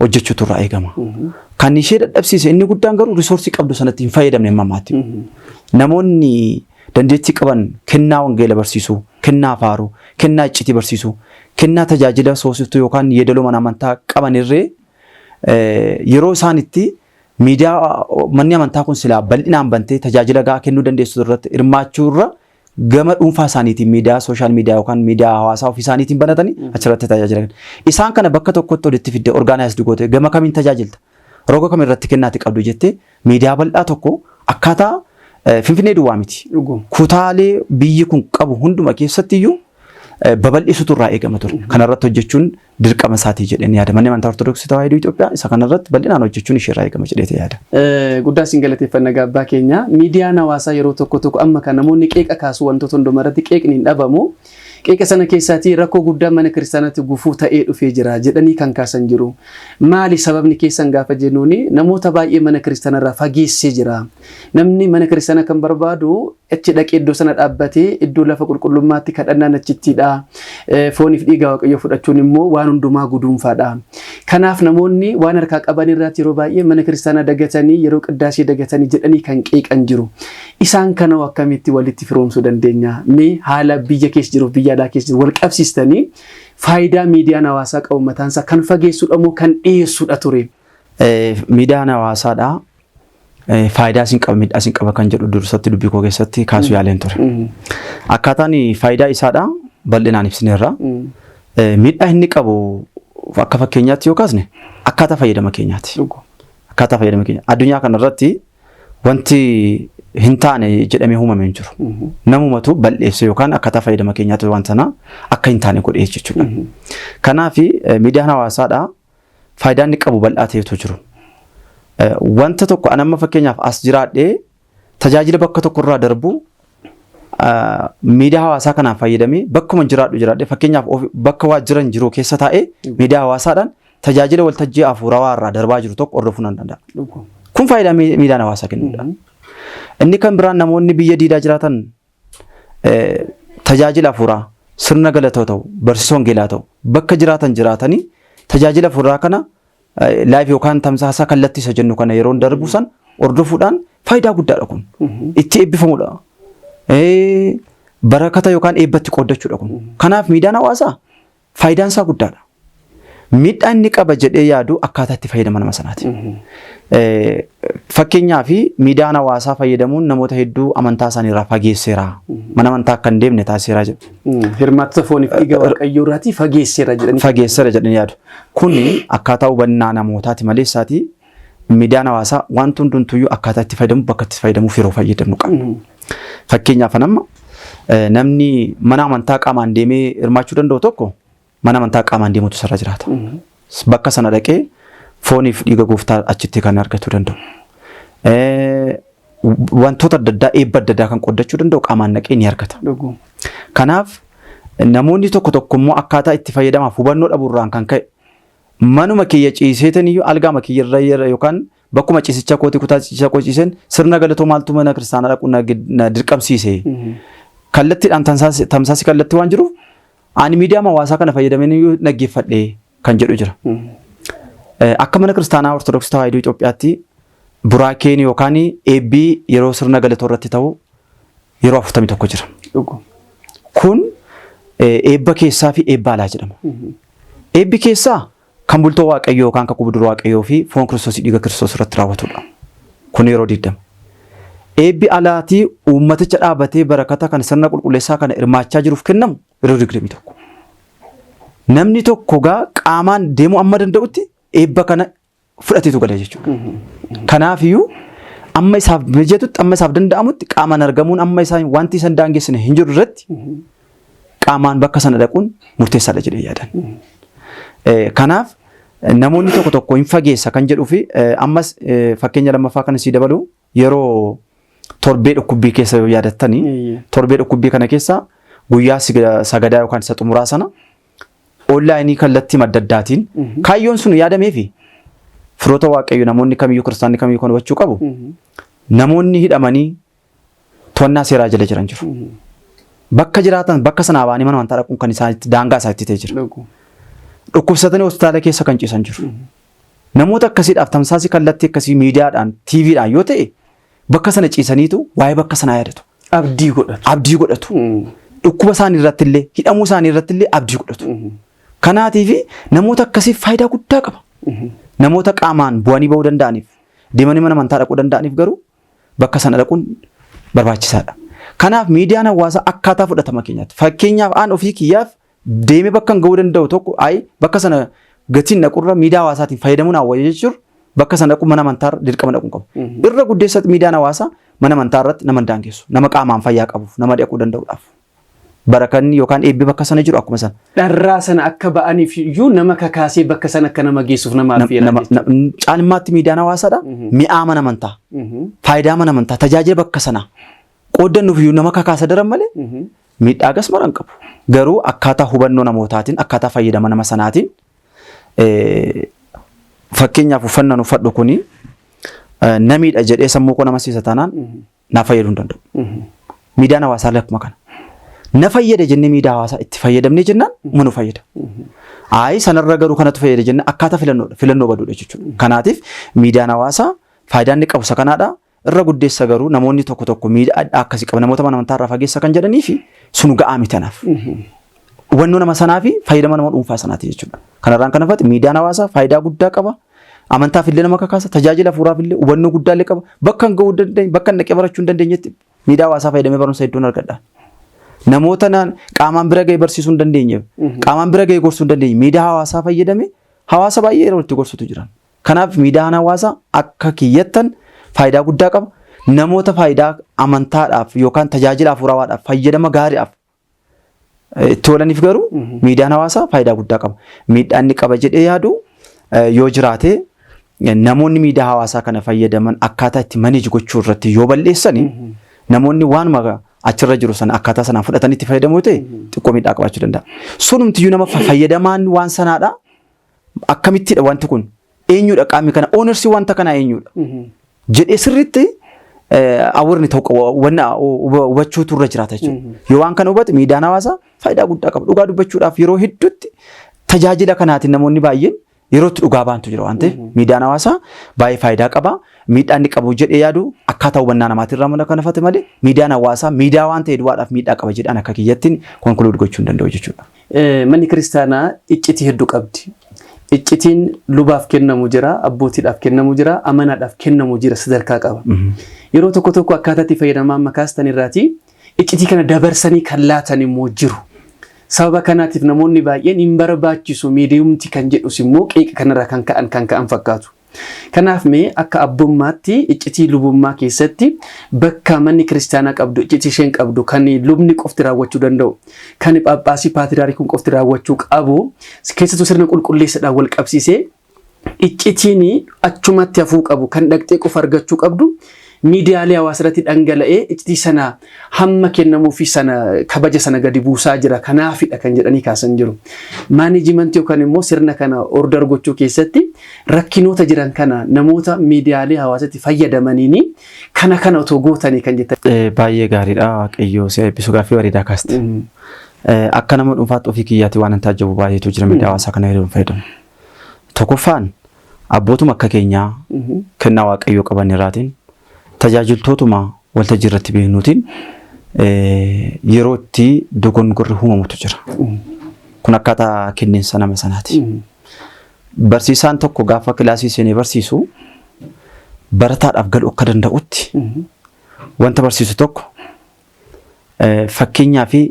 hojjechuutu irraa eegama. Kan ishee dadhabsiise inni guddaan garuu resource qabdu sanatti hin fayyadamne amma ammaatti. Namoonni dandeettii qaban kennaa wangeela barsiisuu, kennaa faaruu, kennaa iccitii barsiisuu, kennaa tajaajila soosiftuu yookaan yeedaloo mana amantaa qaban irree yeroo isaan itti miidiyaa manni amantaa kun silaa bal'inaan bantee tajaajila gahaa kennuu dandeessu irratti hirmaachuu irra gama dhuunfaa isaaniitiin miidiyaa social media yookaan miidiyaa hawaasaa ofii isaaniitiin banatanii achirratti tajaajilan. Isaan kana bakka tokkotti walitti fidde organized goote gama kamiin tajaajilta? Roga kam irratti kennaati qabdu jettee miidiyaa bal'aa tokko akkaataa Finfinnee duwwaa miti. Kutaalee biyyi kun qabu hunduma keessatti iyyuu babal'isutu irraa eegama ture. Kanarratti hojjechuun dirqama isaatii jedheen yaada. Manni amantaa Ortodoksii Tawaahidoo Itoophiyaa isa kanarratti bal'inaan hojjechuun ishee irraa eegama jedhee yaada. Guddaa isin galateeffanna abbaa keenya. Miidiyaan hawaasaa yeroo tokko tokko amma kan namoonni qeeqa kaasu wantoota hundumaa irratti qeeqni hin dhabamu. Qeeqa sana keessaatii rakkoo guddaa mana kiristaanaatti gufuu ta'ee dhufee jira jedhanii kan kaasan jiru. Maali sababni keessan gaafa jennuuni namoota baay'ee mana kiristaanarraa fageessee jira. Namni mana kiristaanaa kan barbaadu achi dhaqee iddoo sana dhaabbatee iddoo lafa qulqullummaatti kadhannaan achittidha. Fooniif dhiiga Waaqayyoo fudhachuun immoo waan hundumaa guduunfaadha. Kanaaf namoonni waan harkaa qaban irraatti yeroo baay'ee mana kiristaanaa dagatanii yeroo qiddaasee dagatanii jedhanii kan qeeqan jiru. Isaan kana akkamitti walitti firoomsuu dandeenya? Mee haala biyya keessa jiruuf biyya alaa keessa jiru wal qabsiistanii faayidaa miidiyaan hawaasaa qabu mataansaa kan fageessudha moo kan dhiyeessudha ture? Miidiyaan hawaasaadha. Faayidaa isin qaba, miidhaa isin qaba kan jedhu dursatti dubbii koo keessatti kaasuu yaaleen ture. Akkaataan faayidaa isaadha bal'inaan ibsineerra. Miidhaa inni qabu akka fakkeenyaatti yoo kaasne akkaataa fayyadama keenyaati. Akkaataa fayyadama keenya. Addunyaa kanarratti wanti hin taane jedhamee uumame hin jiru. Namumatu bal'eesse yookaan akkaataa fayyadama keenyaatti waan sana akka hin taane godhee jechuudha. Kanaaf miidiyaan hawaasaadha faayidaa inni qabu bal'aa ta'etu jiru. Wanta tokko an amma fakkeenyaaf as jiraadhee tajaajila bakka tokkorraa darbu miidiyaa hawaasaa kanaan fayyadamee bakkuma jiraadhu jiraadhee fakkeenyaaf bakka waajjiran jiru keessa taa'ee miidiyaa hawaasaadhaan tajaajila waltajjii hafuurawaa irraa darbaa jiru tokko hordofuu nan danda'a. Kun faayidaa miidiyaan hawaasaa kennudha. Inni kan biraan namoonni biyya diidaa jiraatan tajaajila hafuuraa sirna galatoo ta'u barsiisa wangeelaa ta'u bakka jiraatan jiraatanii tajaajila hafuuraa kana live yookaan tamsaasa kallattii isa jennu kana yeroo darbu san hordofuudhaan faayidaa guddaadha kun. Itti eebbifamudha. Barakata yookaan eebbatti qooddachuudha kun. Kanaaf miidiyaan hawaasaa faayidaan isaa guddaadha. Miidhaa inni qaba jedhee yaadu akkaataa itti fayyadama nama sanaati. Fakkeenyaaf miidiyaan hawaasaa fayyadamuun namoota hedduu amantaa isaanii irraa fageesseera. Mana amantaa akka hin deemne taasiseera jedhu. Hirmaattota fooniif dhiiga Waaqayyoo irraatii fageesseera jedhanii. Fageesseera jedhanii yaadu. Kuni akkaataa hubannaa namootaati malee isaati miidiyaan hawaasaa wanti hundumtuyyuu akkaataa itti fayyadamu bakka itti fayyadamuuf yeroo fayyadamnu qabna. Fakkeenyaaf amma namni mana amantaa qaamaan deemee hirmaachuu danda'u tokko mana amantaa qaamaan deemutu isarra jiraata. Bakka sana dhaqee fooniif dhiiga gooftaa achitti kan argachuu danda'u. Wantoota adda addaa eebba adda addaa kan qooddachuu danda'u qaamaan dhaqee ni argata. Kanaaf namoonni tokko tokko immoo akkaataa itti fayyadamaaf hubannoo dhabuurraan kan ka'e manuma kiyya ciiseetan iyyuu algaama kiyya irra yookaan bakkuma ciisicha kootii kutaa ciisicha koo ciiseen sirna galatoo maaltu mana kiristaanaa dhaquu na dirqamsiise. Kallattiidhaan tamsaasi kallattii waan jiruuf ani miidiyaa hawaasaa kana fayyadameen iyyuu dhaggeeffadhe kan jedhu jira. Akka mana kiristaanaa Ortodoksii Tawaahidoo Itoophiyaatti buraakeen yookaan eebbii yeroo sirna galatoo irratti ta'u yeroo 41 jira. Kun eebba keessaa fi eebba alaa jedhama. Eebbi keessaa kan bultoo Waaqayyoo yookaan kakuu budura Waaqayyoo fi foon Kiristoos dhiiga Kiristoos irratti raawwatudha. Kun yeroo 20. Eebbi alaatii uummaticha dhaabatee barakata kan sirna qulqulleessaa kana hirmaachaa jiruuf kennamu yeroo 21. Namni tokko gaa qaamaan deemuu amma danda'utti eebba kana fudhateetu gala jechuudha. Kanaafiyyuu amma isaaf mijatutti amma isaaf danda'amutti qaamaan argamuun amma isaan wanti isaan daangessine hin jiru irratti qaamaan bakka sana dhaquun murteessaadha jedhee yaadan. Kanaaf namoonni tokko tokko hin fageessa kan jedhuu fi ammas fakkeenya lammaffaa kan isii dabalu yeroo torbee dhukkubbii keessa yoo yaadattanii torbee dhukkubbii kana keessa guyyaa sagadaa yookaan isa xumuraa sana onlaayinii kallattii madda addaatiin kaayyoon sun yaadamee fi firoota Waaqayyo namoonni kamiyyuu kiristaanni kamiyyuu kan hubachuu qabu namoonni hidhamanii to'annaa seeraa jala jiran jiru. Bakka jiraatan bakka sanaa ba'anii mana amantaa dhaquun kan isaan daangaa isaa itti ta'e jira. Dhukkubsatanii hospitaala keessa kan ciisan jiru. Namoota akkasiidhaaf tamsaasii kallattii akkasii miidiyaadhaan TVdhaan yoo ta'e bakka sana ciisaniitu waa'ee bakka sanaa yaadatu. Abdii godhatu. Abdii godhatu. Dhukkuba isaanii irratti illee hidhamuu isaanii irratti illee abdii godhatu. Kanaatiif namoota akkasiif faayidaa guddaa qaba. Namoota qaamaan bu'anii ba'uu danda'aniif deemanii mana amantaa dhaquu danda'aniif garuu bakka sana dhaquun barbaachisaadha. Kanaaf miidiyaan hawaasaa akkaataa fudhatama keenyaatti. Fakkeenyaaf aan ofii kiyyaaf deemee bakka hin ga'uu danda'u tokko ayi bakka sana gatiin dhaqurra miidiyaa hawaasaatiin fayyadamuun hawwayya jechuun bakka sana dhaqu mana amantaa dirqama dhaquu qabu. Irra guddeessatti miidiyaan hawaasaa mana amantaa irratti nama hin daangessu. Nama qaamaan fayyaa qabuuf nama dhaquu danda'uudhaaf. Barakanni yookaan eebbi bakka sana jiru akkuma sana. Dharraa sana akka ba'aniif iyyuu nama kakaasee bakka sana akka nama geessuuf nama affeera jechuudha. Caalmaatti miidiyaan hawaasaadha. Mi'aa mana amantaa. Faayidaa mana amantaa. Tajaajila bakka sanaa. Qooddannuuf iyyuu nama kakaasa daran malee miidhaa gas mara hin qabu. Garuu akkaataa hubannoo namootaatiin akkaataa fayyadama nama sanaatiin fakkeenyaaf uffannaan uffadhu kuni na miidha jedhee sammuu koo nama siisa taanaan naa fayyaduu hin danda'u. Miidiyaan hawaasaallee akkuma kana. Na fayyada jennee miidiyaa hawaasaa itti fayyadamnee jennaan uma nu fayyada. Ayi sanarra garuu kanatu fayyada jennee akkaataa filannoodha. Filannoo baduudha jechuudha. Kanaatiif miidiyaan hawaasaa faayidaa inni qabu isa kanaadha. Irra guddeessa garuu namoonni tokko tokko miidhaa akkasii qaba. Namoota mana amantaa irraa fageessa kan jedhanii fi sun ga'aa miti anaaf. Hubannoo nama sanaa fi fayyadama nama dhuunfaa sanaati jechuudha. Kanarraan kan hafate miidiyaan hawaasaa faayidaa guddaa qaba. Amantaaf illee nama kakaasa, tajaajila hafuuraaf illee hubannoo guddaa illee qaba. Bakka hin ga'uu dandeenye, bakka hin dhaqee barachuu hin dandeenyetti miidiyaa hawaasaa fayyadamee barumsa hedduun argadha. Namoota naan qaamaan bira ga'ee barsiisuu hin dandeenye, qaamaan bira ga'ee gorsuu hin dandeenye, miidiyaa hawaasaa fayyadamee hawaasa baay'ee yeroo itti gorsutu jiran. Kanaaf miidiyaan hawaasaa akka kiyyattan faayidaa guddaa qaba. Namoota faayidaa amantaadhaaf yookaan tajaajila hafuurawaadhaaf fayyadama gaariidhaaf itti oolaniif garuu miidiyaan hawaasaa faayidaa guddaa qaba. Miidhaa inni qaba jedhee yaadu yoo jiraate namoonni miidiyaa hawaasaa kana fayyadaman akkaataa itti manage gochuu irratti yoo balleessani namoonni waanuma achirra jiru sana akkaataa sanaan fudhatanii itti fayyadamu yoo ta'e xiqqoo miidhaa qabaachuu danda'a. Sunumtiyyuu nama fayyadamaan waan sanaadha. Akkamittidha wanti kun? Eenyudha qaamni kana? Oonersi wanta kanaa eenyudha? Jedhee sirriitti awwarni ta'uu qaba. Wanna hubachuutu irra jiraata jechuudha. Yoo waan kana hubate miidiyaan hawaasaa faayidaa guddaa qaba. Dhugaa dubbachuudhaaf yeroo hedduutti tajaajila kanaatiin namoonni baay'een yeroo itti dhugaa baantu jira waan ta'eef miidiyaan hawaasaa baay'ee faayidaa qaba. Miidhaa inni qabu jedhee yaadu akkaataa hubannaa namaatiin irraa mana kanafate malee miidiyaan hawaasaa miidiyaa waan ta'e duwwaadhaaf miidhaa qaba jedhaan akka kiyyattiin konkuluud gochuu hin danda'u jechuudha. Manni kiristaanaa iccitii hedduu qabdi. Iccitiin lubaaf kennamu jira, abbootiidhaaf kennamu jira, amanaadhaaf kennamu jira sadarkaa qaba. Yeroo tokko tokko akkaataa itti fayyadamaa amma kaastan irraati iccitii kana dabarsanii kan laatan immoo jiru. Sababa kanaatiif namoonni baay'een hin barbaachisu miidiyumti kan jedhus immoo qeeqa kanarraa kan ka'an fakkaatu. Kanaaf mee akka abbummaatti iccitii lubummaa keessatti bakka manni kiristaanaa qabdu, iccitii isheen qabdu kan lubni qofti raawwachuu danda'u, kan phaaphaasii paatriyaarikiin qofti raawwachuu qabu, keessattuu sirna qulqulleessaadhaan wal qabsiisee iccitiin achumatti hafuu qabu kan dhaqxee qofa argachuu qabdu miidiyaalee hawaasa irratti dhangala'ee iccitii sana hamma kennamuufi sana kabaja sana gadi buusaa jira kanaafidha kan jedhanii kaasan jiru. Management yookaan immoo sirna kana order gochuu keessatti rakkinoota jiran kana namoota miidiyaalee hawaasatti fayyadamaniini kana kana otoo gootanii kan jettan. Baay'ee gaariidha. Waaqayyo si eebbisu, gaaffii bareedaa kaaste. Akka nama dhuunfaatti ofii kiyyaatti waan hin taajjabu baay'eetu jira miidiyaa hawaasaa kana yeroo fayyadamu. Tokkoffaan abbootuma akka keenyaa kennaa Waaqayyoo qaban irraatiin tajaajiltootuma waltajjii irratti beeknuutiin yeroo itti dogongorri uumamutu jira. Kun akkaataa kenniinsa nama sanaati. Barsiisaan tokko gaafa kilaasii seenee barsiisu barataadhaaf galuu akka danda'utti wanta barsiisu tokko, fakkeenyaa fi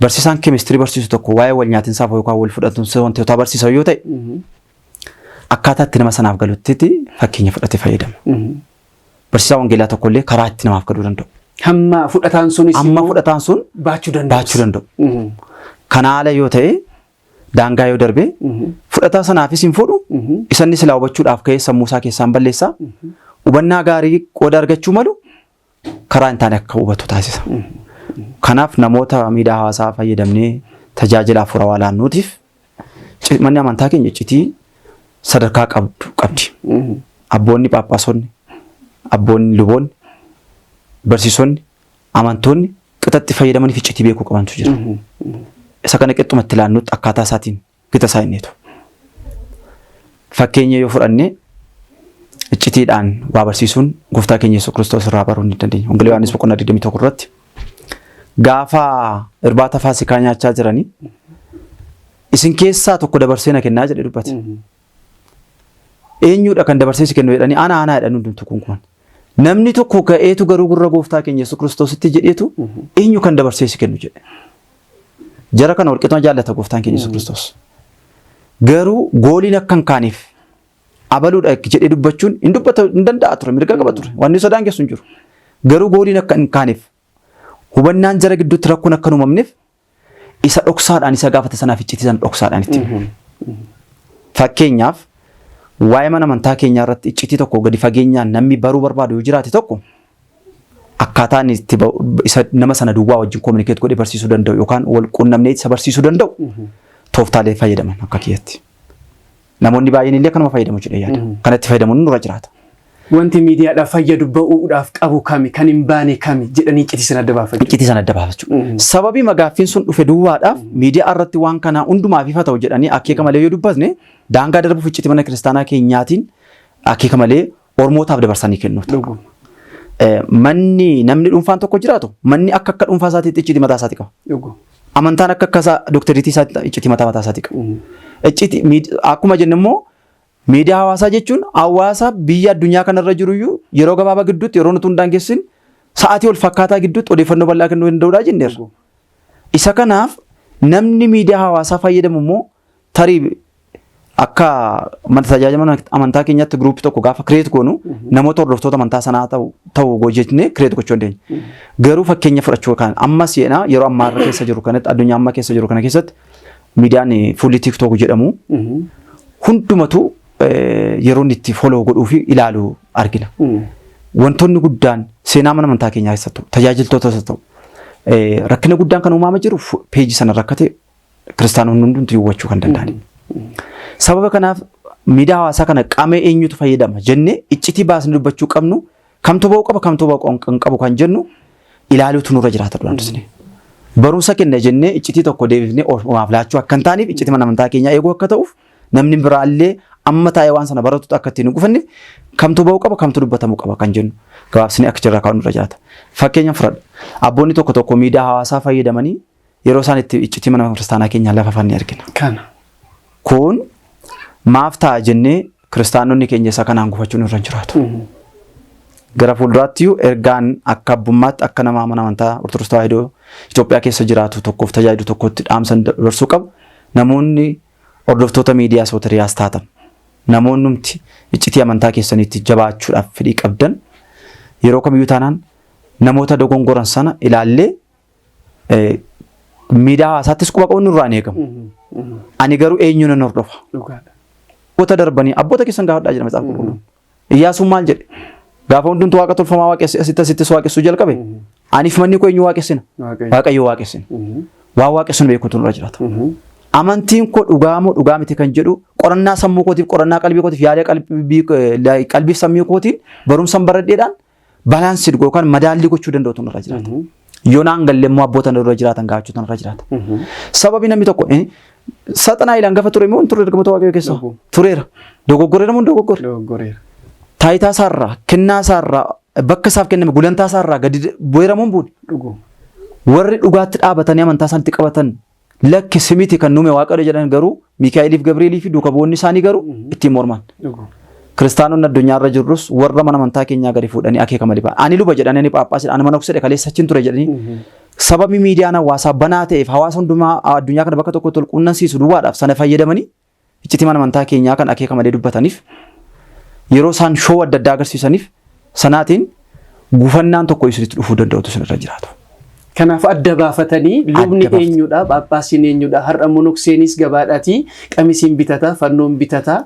barsiisaan keemistirii barsiisu tokko waa'ee wal nyaatinsaaf yookaan wal fudhatumsa wantootaa barsiisa yoo ta'e, akkaataa itti nama sanaaf galutti fakkeenya fudhatee fayyadama. Barsiisaa wangeelaa tokkollee karaa itti namaaf galuu danda'u. Hamma fudhataan sunis Amma fudhataan sun baachuu danda'u. Baachuu danda'u. Kana haala yoo ta'e, daangaa yoo darbe, fudhataa sanaafis hin fuudhu, isanni silaa hubachuudhaaf ka'ee sammuu isaa keessaan balleessaa, hubannaa gaarii qooda argachuu malu karaa hin taane akka hubatu taasisa. Kanaaf namoota miidiyaa hawaasaa fayyadamnee tajaajila hafuurawaa laannuutiif manni amantaa keenya iccitii sadarkaa qabdu qabdi. Abboonni phaaphaasonni, abboonni luboonni, barsiisonni, amantoonni qixatti fayyadamaniif iccitii beekuu qabantu jira. Isa kana qixxumatti laannutti akkaataa isaatiin gita isaa innitu. Fakkeenya yoo fudhanne, iccitiidhaan waa barsiisuun gooftaa keenya Yesuus Kiristoos irraa baruu ni dandeenya. Wangeela Yohaannis boqonnaa 21 irratti gaafa irbaata Faasikaa nyaachaa jiranii, "Isin keessaa tokko dabarsee na kennaa" jedhee dubbate. "Eenyudha kan dabarsee si kennu?" jedhanii, "Ana, ana" jedhan hundumtuu kunkuman. Namni tokko ka'eetu garuu gurra gooftaa keenya Yesuus Kiristoositti jedheetu eenyu kan dabarsee si kennu jedhe. Jara kana walqixuma jaallata gooftaan keenya Yesuus Kiristoos. Garuu gooliin akka hin kaaneef abaluudha jedhee dubbachuun hin dubbata hin danda'a ture, mirga qaba ture, wanni sodaan geessu hin jiru. Garuu gooliin akka hin kaaneef, hubannaan jara gidduutti rakkoon akka hin uumamneef, isa dhoksaadhaan isa gaafate sanaaf iccitii sana dhoksaadhaan itti hime. Fakkeenyaaf, waa'ee mana amantaa keenyaa irratti iccitii tokko gadi fageenyaan namni baruu barbaadu yoo jiraate, tokko akkaataa inni itti isa nama sana duwwaa wajjin communicate godhee barsiisuu danda'u yookaan wal quunnamnee isa barsiisuu danda'u tooftaalee fayyadaman akka kiyyatti. Namoonni baay'een illee kanuma fayyadamu jedhee yaada. Kanatti fayyadamuun nurra jiraata. Wanti miidiyaadhaaf fayyadu ba'uudhaaf qabu kami, kan hin baane kami jedhanii iccitii sana adda baafachuu. Iccitii sana adda baafachuu. Sababii magaaffiin sun dhufe duwwaadhaaf miidiyaa irratti waan kanaa hundumaaf ifa ta'u jedhanii akeeka malee yoo dubbatne, daangaa darbuuf iccitii mana kiristaanaa keenyaatiin akeeka malee ormootaaf dabarsanii kennuuf ta'a. Manni namni dhuunfaan tokko jiraatu, manni akka akka dhuunfaa isaatiitti iccitii mataa isaatii qaba. Amantaan akka akka isaa doktariitii isaatti iccitii mataa mataa isaatii qaba. Iccitii akkuma jennu immoo, miidiyaa hawaasaa jechuun hawaasa biyya addunyaa kanarra jiru iyyuu yeroo gabaabaa gidduutti, yeroo nuti hin daangessin, sa'aatii wal fakkaataa gidduutti odeeffannoo bal'aa kennuu danda'udha jenneerra. Isa kanaaf namni miidiyaa hawaasaa fayyadamu immoo tarii akka mana tajaajila mana amantaa keenyatti groupii tokko gaafa create goonu, namoota hordoftoota amantaa sanaa ta'u jennee create gochuu dandeenya. Garuu fakkeenya fudhachuu kan amma seenaa yeroo ammaa irra keessa jiru kanatti, addunyaa amma keessa jiru kana keessatti, miidiyaan fuulli TikTok jedhamu hundumatu yeroo inni itti follow godhuu fi ilaalu argina. Wantoonni guddaan seenaa mana amantaa keenyaa keessatti ta'u, tajaajiltoota isa ta'u, rakkina guddaan kan uumamaa jiru peejii sana rakkate kiristaanonni hundumtuu hubachuu kan danda'ani. Sababa kanaaf miidiyaa hawaasaa kana qaama eenyutu fayyadama jennee iccitii baasnee dubbachuu qabnu, kamtu ba'uu qaba, kamtu ba'uu hin qabu kan jennu ilaaluutu nurra jiraata duraan dursine. Barumsa kenna jennee iccitii tokko deebifnee ofumaaf laachuu akka hin taaneef, iccitii mana amantaa keenyaa eeguu akka ta'uuf, namni biraallee amma taa'ee waan sana baratutti akka ittiin hin gufanneef, kamtu ba'uu qaba, kamtu dubbatamuu qaba kan jennu gabaabsinee akka jirraa kaa'uun nurra jiraata. Fakkeenya fudhadha. Abboonni tokko tokko miidiyaa hawaasaa fayyadamanii yeroo isaan itti iccitii mana kiristaanaa keenyaa lafa fanni argina. Kana. Kun maaf ta'a jennee kiristaanonni keenya isa kanaan gufachuun irra hin jiraatu. Gara fuulduraatti ergaan akka abbummaatti, akka nama mana amantaa Ortodoksii Tawaahidoo Itoophiyaa keessa jiraatu tokkoof tajaajilu tokkotti dhaamsan dabarsuu qabu. Namoonni hordoftoota miidiyaa Sootiriyaas taatan, namoonnumti iccitii amantaa keessaniitti jabaachuudhaaf fedhii qabdan, yeroo kamiyyuu taanaan namoota dogongoran sana ilaallee miidiyaa hawaasaattis quba qabuun nurraa hin eegamu. Ani garuu eenyuun nan hordofa? Abboota darbanii, abboota keessan gaafadhaa jedha Macaafa Qulqulluun. Iyyaasuun maal jedhe? Gaafa hundumtu waaqa tolfamaa waaqesse, asitti asittis waaqessuu jalqabe. Aniif manni koo eenyu waaqessina? Waaqayyo. Waaqayyo waaqessina. Waan waaqessinu beekuutu nurra jiraata. Amantiin koo dhugaa moo dhugaa miti kan jedhu qorannaa sammuu kootiif, qorannaa qalbii kootiif, yaada qalbii qalbiif sammuu kootiin barumsan baradheedhaan balance yookaan madaallii gochuu danda'utu nurra jiraata. Yoo naan galle immoo abboota nurra jiraatan gaafachuutu nurra jiraata. Sababi namni tokko Saxanaa hangafa ture moo hin turre ergamoota Waaqayyoo keessa? Tureera. Dogoggoreera moo hin dogoggore? Dogoggoreera. Taayitaa isaarraa, kennaa isaarraa, bakka isaaf kenname gulantaa isaarraa gadi bu'eera moo hin buune? Warri dhugaatti dhaabatanii amantaa isaaniitti qabatan, lakki simiti kan nuume Waaqayyo jedhan garuu, Miikaa'eliif Gabri'eelii fi duuka bu'oonni isaanii garuu ittiin morman. Kiristaanonni addunyaarra jirrus warra mana amantaa keenyaa gadi fuudhanii akeeka malee ba'a. Ani luba jedhanii, ani phaaphaasii, ani manoksedha, kaleessa achiin ture jedhanii, sababii miidiyaan hawaasaa banaa ta'eef hawaasa hundumaa addunyaa kana bakka tokkotti wal quunnamsiisu duwwaadhaaf sana fayyadamanii iccitii mana amantaa keenyaa kan akeeka malee dubbataniif, yeroo isaan show adda addaa agarsiisaniif sanaatiin gufannaan tokko isinitti dhufuu danda'utu isin irra jiraatu. Kanaaf adda baafatanii lubni Adda baafatan. eenyudha, phaaphaasiin eenyudha, har'a monokseenis gabaadhaatii qamisiin bitataa, fannoon bitataa,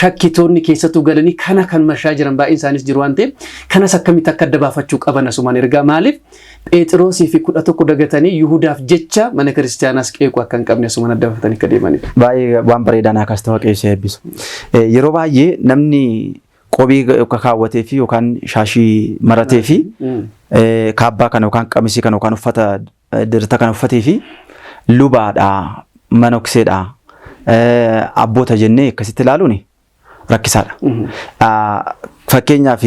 shakkitoonni keessattuu galanii kana kan marshaa jiran baay'een isaanis jiru waan ta'eef, kanas akkamitti akka adda baafachuu qaban asumaan ergaa. Maaliif Pheexiroosii fi 11 dagatanii Yihudaaf jecha mana kiristaanaas qeequu akka hin qabne asumaan adda baafatanii akka deemanidha. Baay'ee waan bareedaa naa kaasta, Waaqayyo si eebbisu. Yeroo baay'ee namni qobii kaawwatee fi yookaan shaashii maratee fi kaabbaa kana yookaan qamisii kana yookaan uffata dirta kana uffatee fi lubaadha, manokseedha, abboota jennee akkasitti ilaaluun rakkisaadha. Fakkeenyaaf,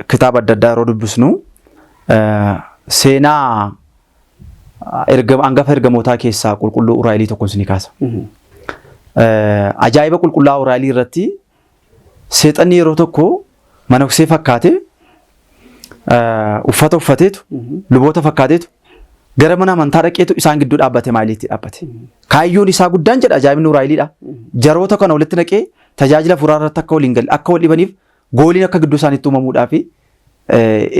kitaaba adda addaa yeroo dubbisnu, seenaa hangafa ergamootaa keessaa qulqulluu Uraa'elii tokko isinii kaasa. Ajaa'iba qulqullaa Uraa'elii irratti seexanni yeroo tokko manoksee fakkaate Uffata uffateetu luboota fakkaateetu gara mana amantaa dhaqeetu isaan gidduu dhaabbate maaliitti dhaabbate. Kaayyoon isaa guddaan jedha ajaa'ibni Nuuraayiliidha. Jaroota kana walitti naqee tajaajila hafuuraa irratti akka waliin galle akka wal dhibaniif gooliin akka gidduu isaaniitti uumamuudhaa fi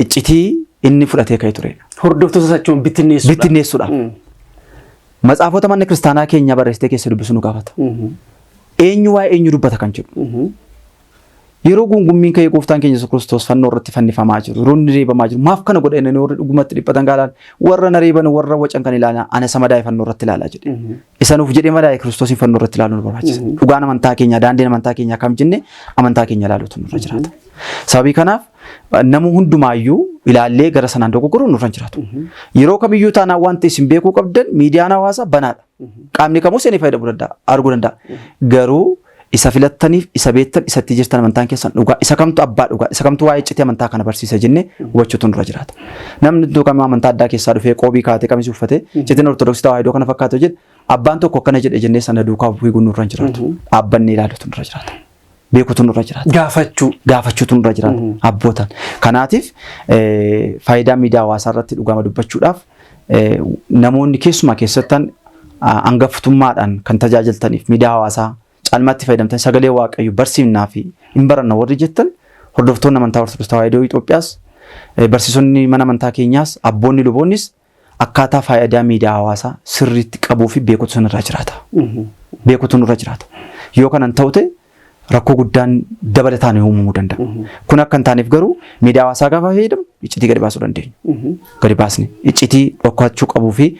iccitii inni fudhatee ka'ee turedha. Hordoftoota isaa jechuun bittinneessuudha. Bittinneessuudhaaf. Matsaafota mana kiristaanaa keenyaa barreessitee keessa dubbisuu nu gaafata. Eenyu waa'ee eenyu dubbata kan jedhu. Yeroo guungummiin ka'ee gooftaan keenya Yesuus Kiristoos fannoo irratti fannifamaa jiru, yeroo inni reebamaa jiru, maaf kana godha inni warri dhugumatti dhiphatan gaalaan warra na reeban warra wacan kan ilaalaa ana isa madaa'e fannoo irratti ilaalaa jedhe. Isa nuuf jedhee madaa'e Kiristoosiin fannoo irratti ilaaluu nu barbaachisa. Dhugaan amantaa keenyaa, daandiin amantaa keenyaa kam jenne amantaa keenya ilaaluutu nurra jiraata. Sababii kanaaf nama hundumaayyuu ilaallee gara sanaan dogoggoruun nurra hin jiraatu. Yeroo kamiyyuu taanaan wanti isin beekuu qabdan miidiyaan hawaasaa banaadha. Qaamni kamuu seenee fayyadamuu danda'a, arguu danda'a. Garuu isa filattaniif, isa beektan, isatti jirtan amantaan keessan dhugaa, isa kamtu abbaa dhugaa, isa kamtu waa'ee iccitii amantaa kana barsiisa jennee hubachuutu nurra jiraata. Namni tokko amantaa addaa keessaa dhufee qoobii kaatee qamisii uffatee iccitiin Ortodoksii Tawaahidoo kana fakkaatu jedhe abbaan tokko akkana jedhe jennee sana duukaa fiiguun nurra hin jiraatu. Dhaabbannee ilaaluutu nurra jiraata. Beekuutu nurra jiraata. Gaafachuu. Gaafachuutu nurra jiraata abbootaan. Kanaatiif faayidaa miidiyaa hawaasaa irratti dhugaama dubbachuudhaaf namoonni keessumaa keessattan hangaftummaadhaan kan tajaajiltaniif miidiyaa hawaasaa caalmaatti fayyadamtan sagalee Waaqayyo barsiifnaa fi hin baranna warri jettan hordoftoonni amantaa Ortodoksii Tawaahidoo Itoophiyaas barsiisonni mana amantaa keenyaas abboonni luboonnis akkaataa faayidaa miidiyaa hawaasaa sirriitti qabuu fi beekuutu sanirraa jiraata. Beekuutu nurra jiraata. Yoo kanan ta'u ta'e rakkoo guddaan dabalataan uumamuu danda'a. Kun akka hin taaneef garuu miidiyaa hawaasaa gaafa fayyadamu iccitii gadi baasuu dandeenya. Gadi baasne iccitii dhokachuu qabuu fi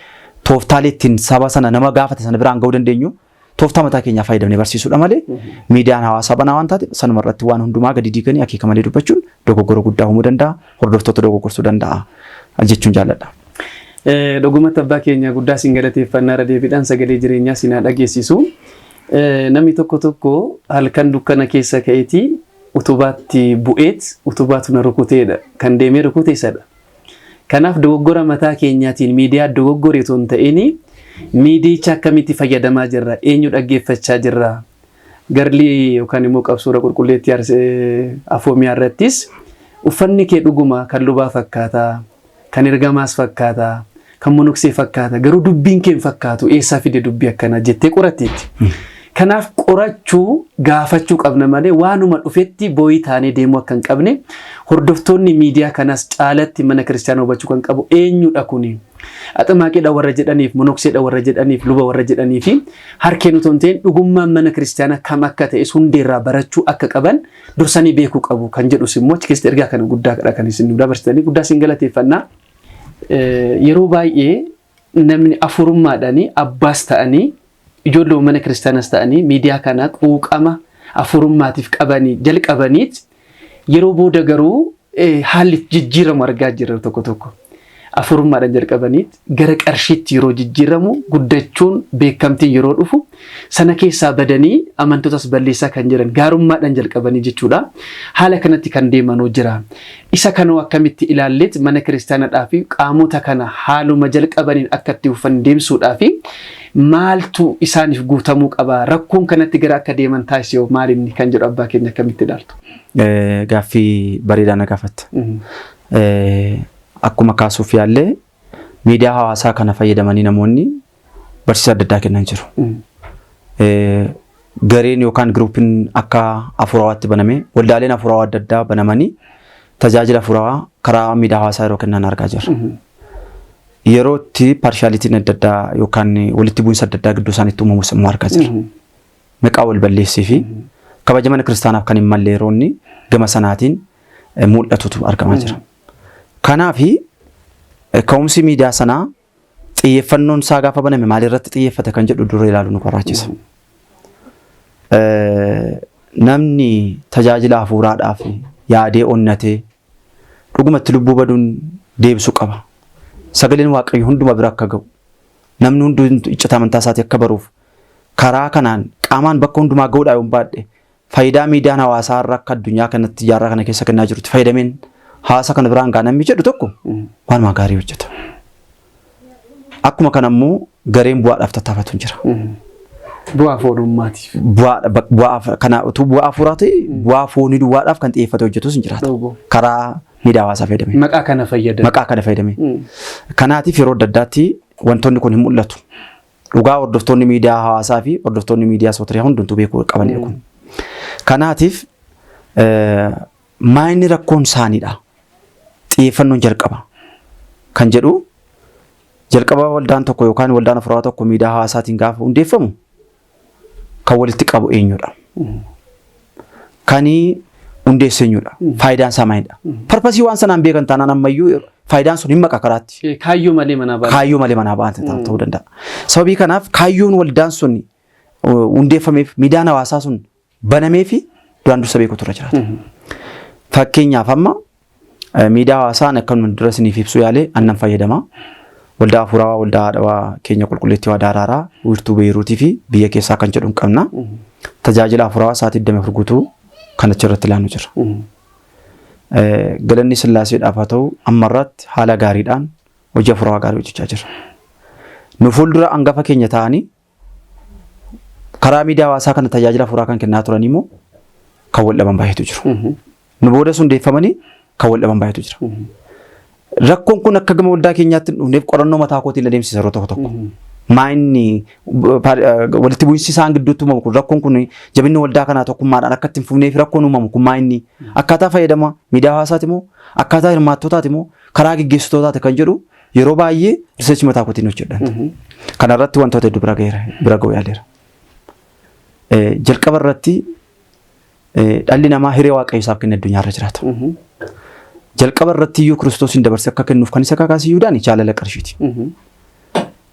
tooftaalee ittiin saba sana nama gaafate sana biraan ga'uu dandeenyu tooftaa mataa keenyaa fayyadamnee barsiisuudha malee miidiyaan hawaasaa banaa waan taate sanuma irratti waan hundumaa gadi diiganii akeeka malee dubbachuun dogoggora guddaa uumuu danda'a, hordoftoota dogoggorsuu danda'a jechuun jaalladha. Dhugumatti abbaa keenya guddaa siin galateeffannaa irra deebiidhaan sagalee jireenyaa siin haa dhageessisu. Namni tokko tokko halkan dukkana keessa ka'eetii utubaatti bu'eet utubaatu na rukuteedha. Kan deemee rukute isadha. Kanaaf dogoggora mataa keenyaatiin miidiyaa dogoggore otoo hin ta'in miidiyicha akkamitti fayyadamaa jirra, eenyu dhaggeeffachaa jirra. Garlii yookaan immoo qabsoora qulqulleettii afoomiyaa irrattis uffanni kee dhuguma kan lubaa fakkaata, kan ergamaas fakkaata, kan monoksee fakkaata, garuu dubbiin kee hin fakkaatu, eessaa fide dubbii akkanaa jettee qoratteetti. Kanaaf qorachuu gaafachuu qabna malee waanuma dhufetti booyii taanee deemuu akka hin qabne hordoftoonni miidiyaa kanaas caalatti mana kiristaanaa hubachuu kan qabu eenyudha kuni. Aximaaqiidha warra jedhaniif, monokseedha warra jedhaniif, luba warra jedhanii fi harkeen otoo hin ta'in dhugummaan mana kiristaanaa kam akka ta'es hundeerraa barachuu akka qaban dursanii beekuu qabu kan jedhus immoo achi keessatti ergaa kana guddaadha kan isin nu dabarsitanii guddaa isin galateeffannaa. Yeroo baay'ee namni afurummaadhaan abbaas ta'anii ijoollee mana kiristaanas ta'anii miidiyaa kana quuqama afurummaatiif qabanii jalqabaniit yeroo booda garuu haalli jijjiiramu argaa jirra tokko tokko. Afurummaadhaan jalqabaniit gara qarshiitti yeroo jijjiiramu guddachuun beekamtiin yeroo dhufu sana keessaa badanii amantootas balleessaa kan jiran gaarummaadhaan jalqabanii jechuudha. Haala kanatti kan deemanuu jira. Isa kanoo akkamitti ilaalleet mana kiristaanadhaa fi qaamota kana haaluma jalqabaniin akka itti uffan deemsuudhaa fi maaltu isaaniif guutamuu qaba? Rakkoon kanatti gara akka deeman taasise maalinni kan jedhu abbaa keenya akkamitti ilaaltu? Gaaffii bareedaa na gaafatta. Akkuma kaasuuf yaallee miidiyaa hawaasaa kana fayyadamanii namoonni barsiisa adda addaa kennan jiru. Gareen yookaan giruupiin akka afuurawaatti baname waldaaleen afuurawaa adda addaa banamanii tajaajila afuurawaa karaa miidiyaa hawaasaa yeroo kennan argaa jirra. Yeroo itti parshaalitiin adda addaa yookaan walitti bu'iinsa adda addaa gidduu isaaniitti uumamus immoo argaa jirra. Maqaa wal balleessii fi kabaja mana kiristaanaaf kan hin malle yeroo inni gama sanaatiin mul'atutu argamaa jira. Kanaafi ka'umsi miidiyaa sanaa xiyyeeffannoon isaa gaafa baname maalirratti xiyyeeffate kan jedhu dura ilaaluu nu barbaachisa. Namni tajaajila hafuuraadhaaf yaadee onnatee dhugumatti lubbuu baduun deebisuu qaba. Sagaleen Waaqayyo hunduma bira akka ga'u namni hunduu iccita amantaa isaatii akka baruuf karaa kanaan qaamaan bakka hundumaa ga'uudhaa yoon baadhe faayidaa miidiyaan hawaasaa irra akka addunyaa kanatti jaarraa kana keessa kennaa jirutti fayyadameen hawaasa kana biraan ga'a namni jedhu tokko waanuma gaarii hojjeta. Akkuma kana immoo gareen bu'aadhaaf tattaafatu hin jira. Bu'aa foonummaatiif. Bu'aa kana utuu bu'aa hafuuraa ta'e bu'aa foonii duwwaadhaaf kan xiyyeeffate hojjetus hin jiraata. Karaa Miidiyaa hawaasaa fayyadamee. Maqaa kana fayyadame. Maqaa kana fayyadamee. Kanaatiif yeroo adda addaatti wantoonni kun hin mul'atu. Dhugaa hordoftoonni miidiyaa hawaasaa fi hordoftoonni miidiyaa sootiriyaa hundumtuu beekuu qabanidha kun. Kanaatiif maayinni rakkoon isaaniidha. Xiyyeeffannoon jalqaba. Kan jedhu jalqaba waldaan tokko yookaan waldaan afuuraa tokko miidiyaa hawaasaatiin gaafa hundeeffamu kan walitti qabu eenyudha? Kan hundeessu eenyudha? Faayidaan isaa maalidha? Purpose waan sanaan beekan taanaan ammayyuu faayidaan sun hin maqa karaatti. Kaayyoo malee manaa ba'a. Kaayyoo malee manaa ba'an ta'uu danda'a. Sababii kanaaf kaayyoon waldaan sun hundeeffameef miidiyaan hawaasaa sun banamee fi duraan dursa beekuutu irra jiraata. Fakkeenyaaf amma miidiyaa hawaasaan akka nu dura isiniif ibsuu yaalee annan fayyadama. Waldaa Hafuurawaa Waldaa Haadhawaa keenya Qulqulleettii Waadaa Araaraa wiirtuu Beeruutii fi biyya keessaa kan jedhu hin qabna. Tajaajila hafuurawaa sa'aatii 24 guutuu kan achirratti ilaannu jira. Galanni Sillaaseedhaaf haa ta'u ammarratti haala gaariidhaan hojii hafuurawaa gaarii hojjechaa jira. Nu fuuldura hangafa keenya ta'anii karaa miidiyaa hawaasaa kana tajaajila hafuuraa kan kennaa turan immoo kan wal dhaban baay'eetu jiru. Nu boodas hundeeffamanii kan wal dhaban baay'eetu jira. Rakkoon kun akka gama waldaa keenyaatti hin dhufneef qorannoo mataa kootiin adeemsisa yeroo tokko tokko. Maa inni walitti bu'iinsi isaan gidduutti uumamu kun rakkoon kun jabinni waldaa kanaa tokkummaadhaan akka itti hin fufneef rakkoon uumamu kun maa inni akkaataa fayyadama miidiyaa hawaasaati moo akkaataa hirmaattotaati moo karaa geggeessitootaati kan jedhu yeroo baay'ee research mataa kootiin hojjedhan. Kana irratti wantoota hedduu bira gaheera bira ga'uu yaaleera. Jalqaba irratti dhalli namaa hiree Waaqayyo isaaf kenne addunyaa irra jiraata. Jalqaba irratti iyyuu Kiristoosiin dabarsee akka kennuuf kan isa kakaase Yihuudaan jaalala qarshiiti.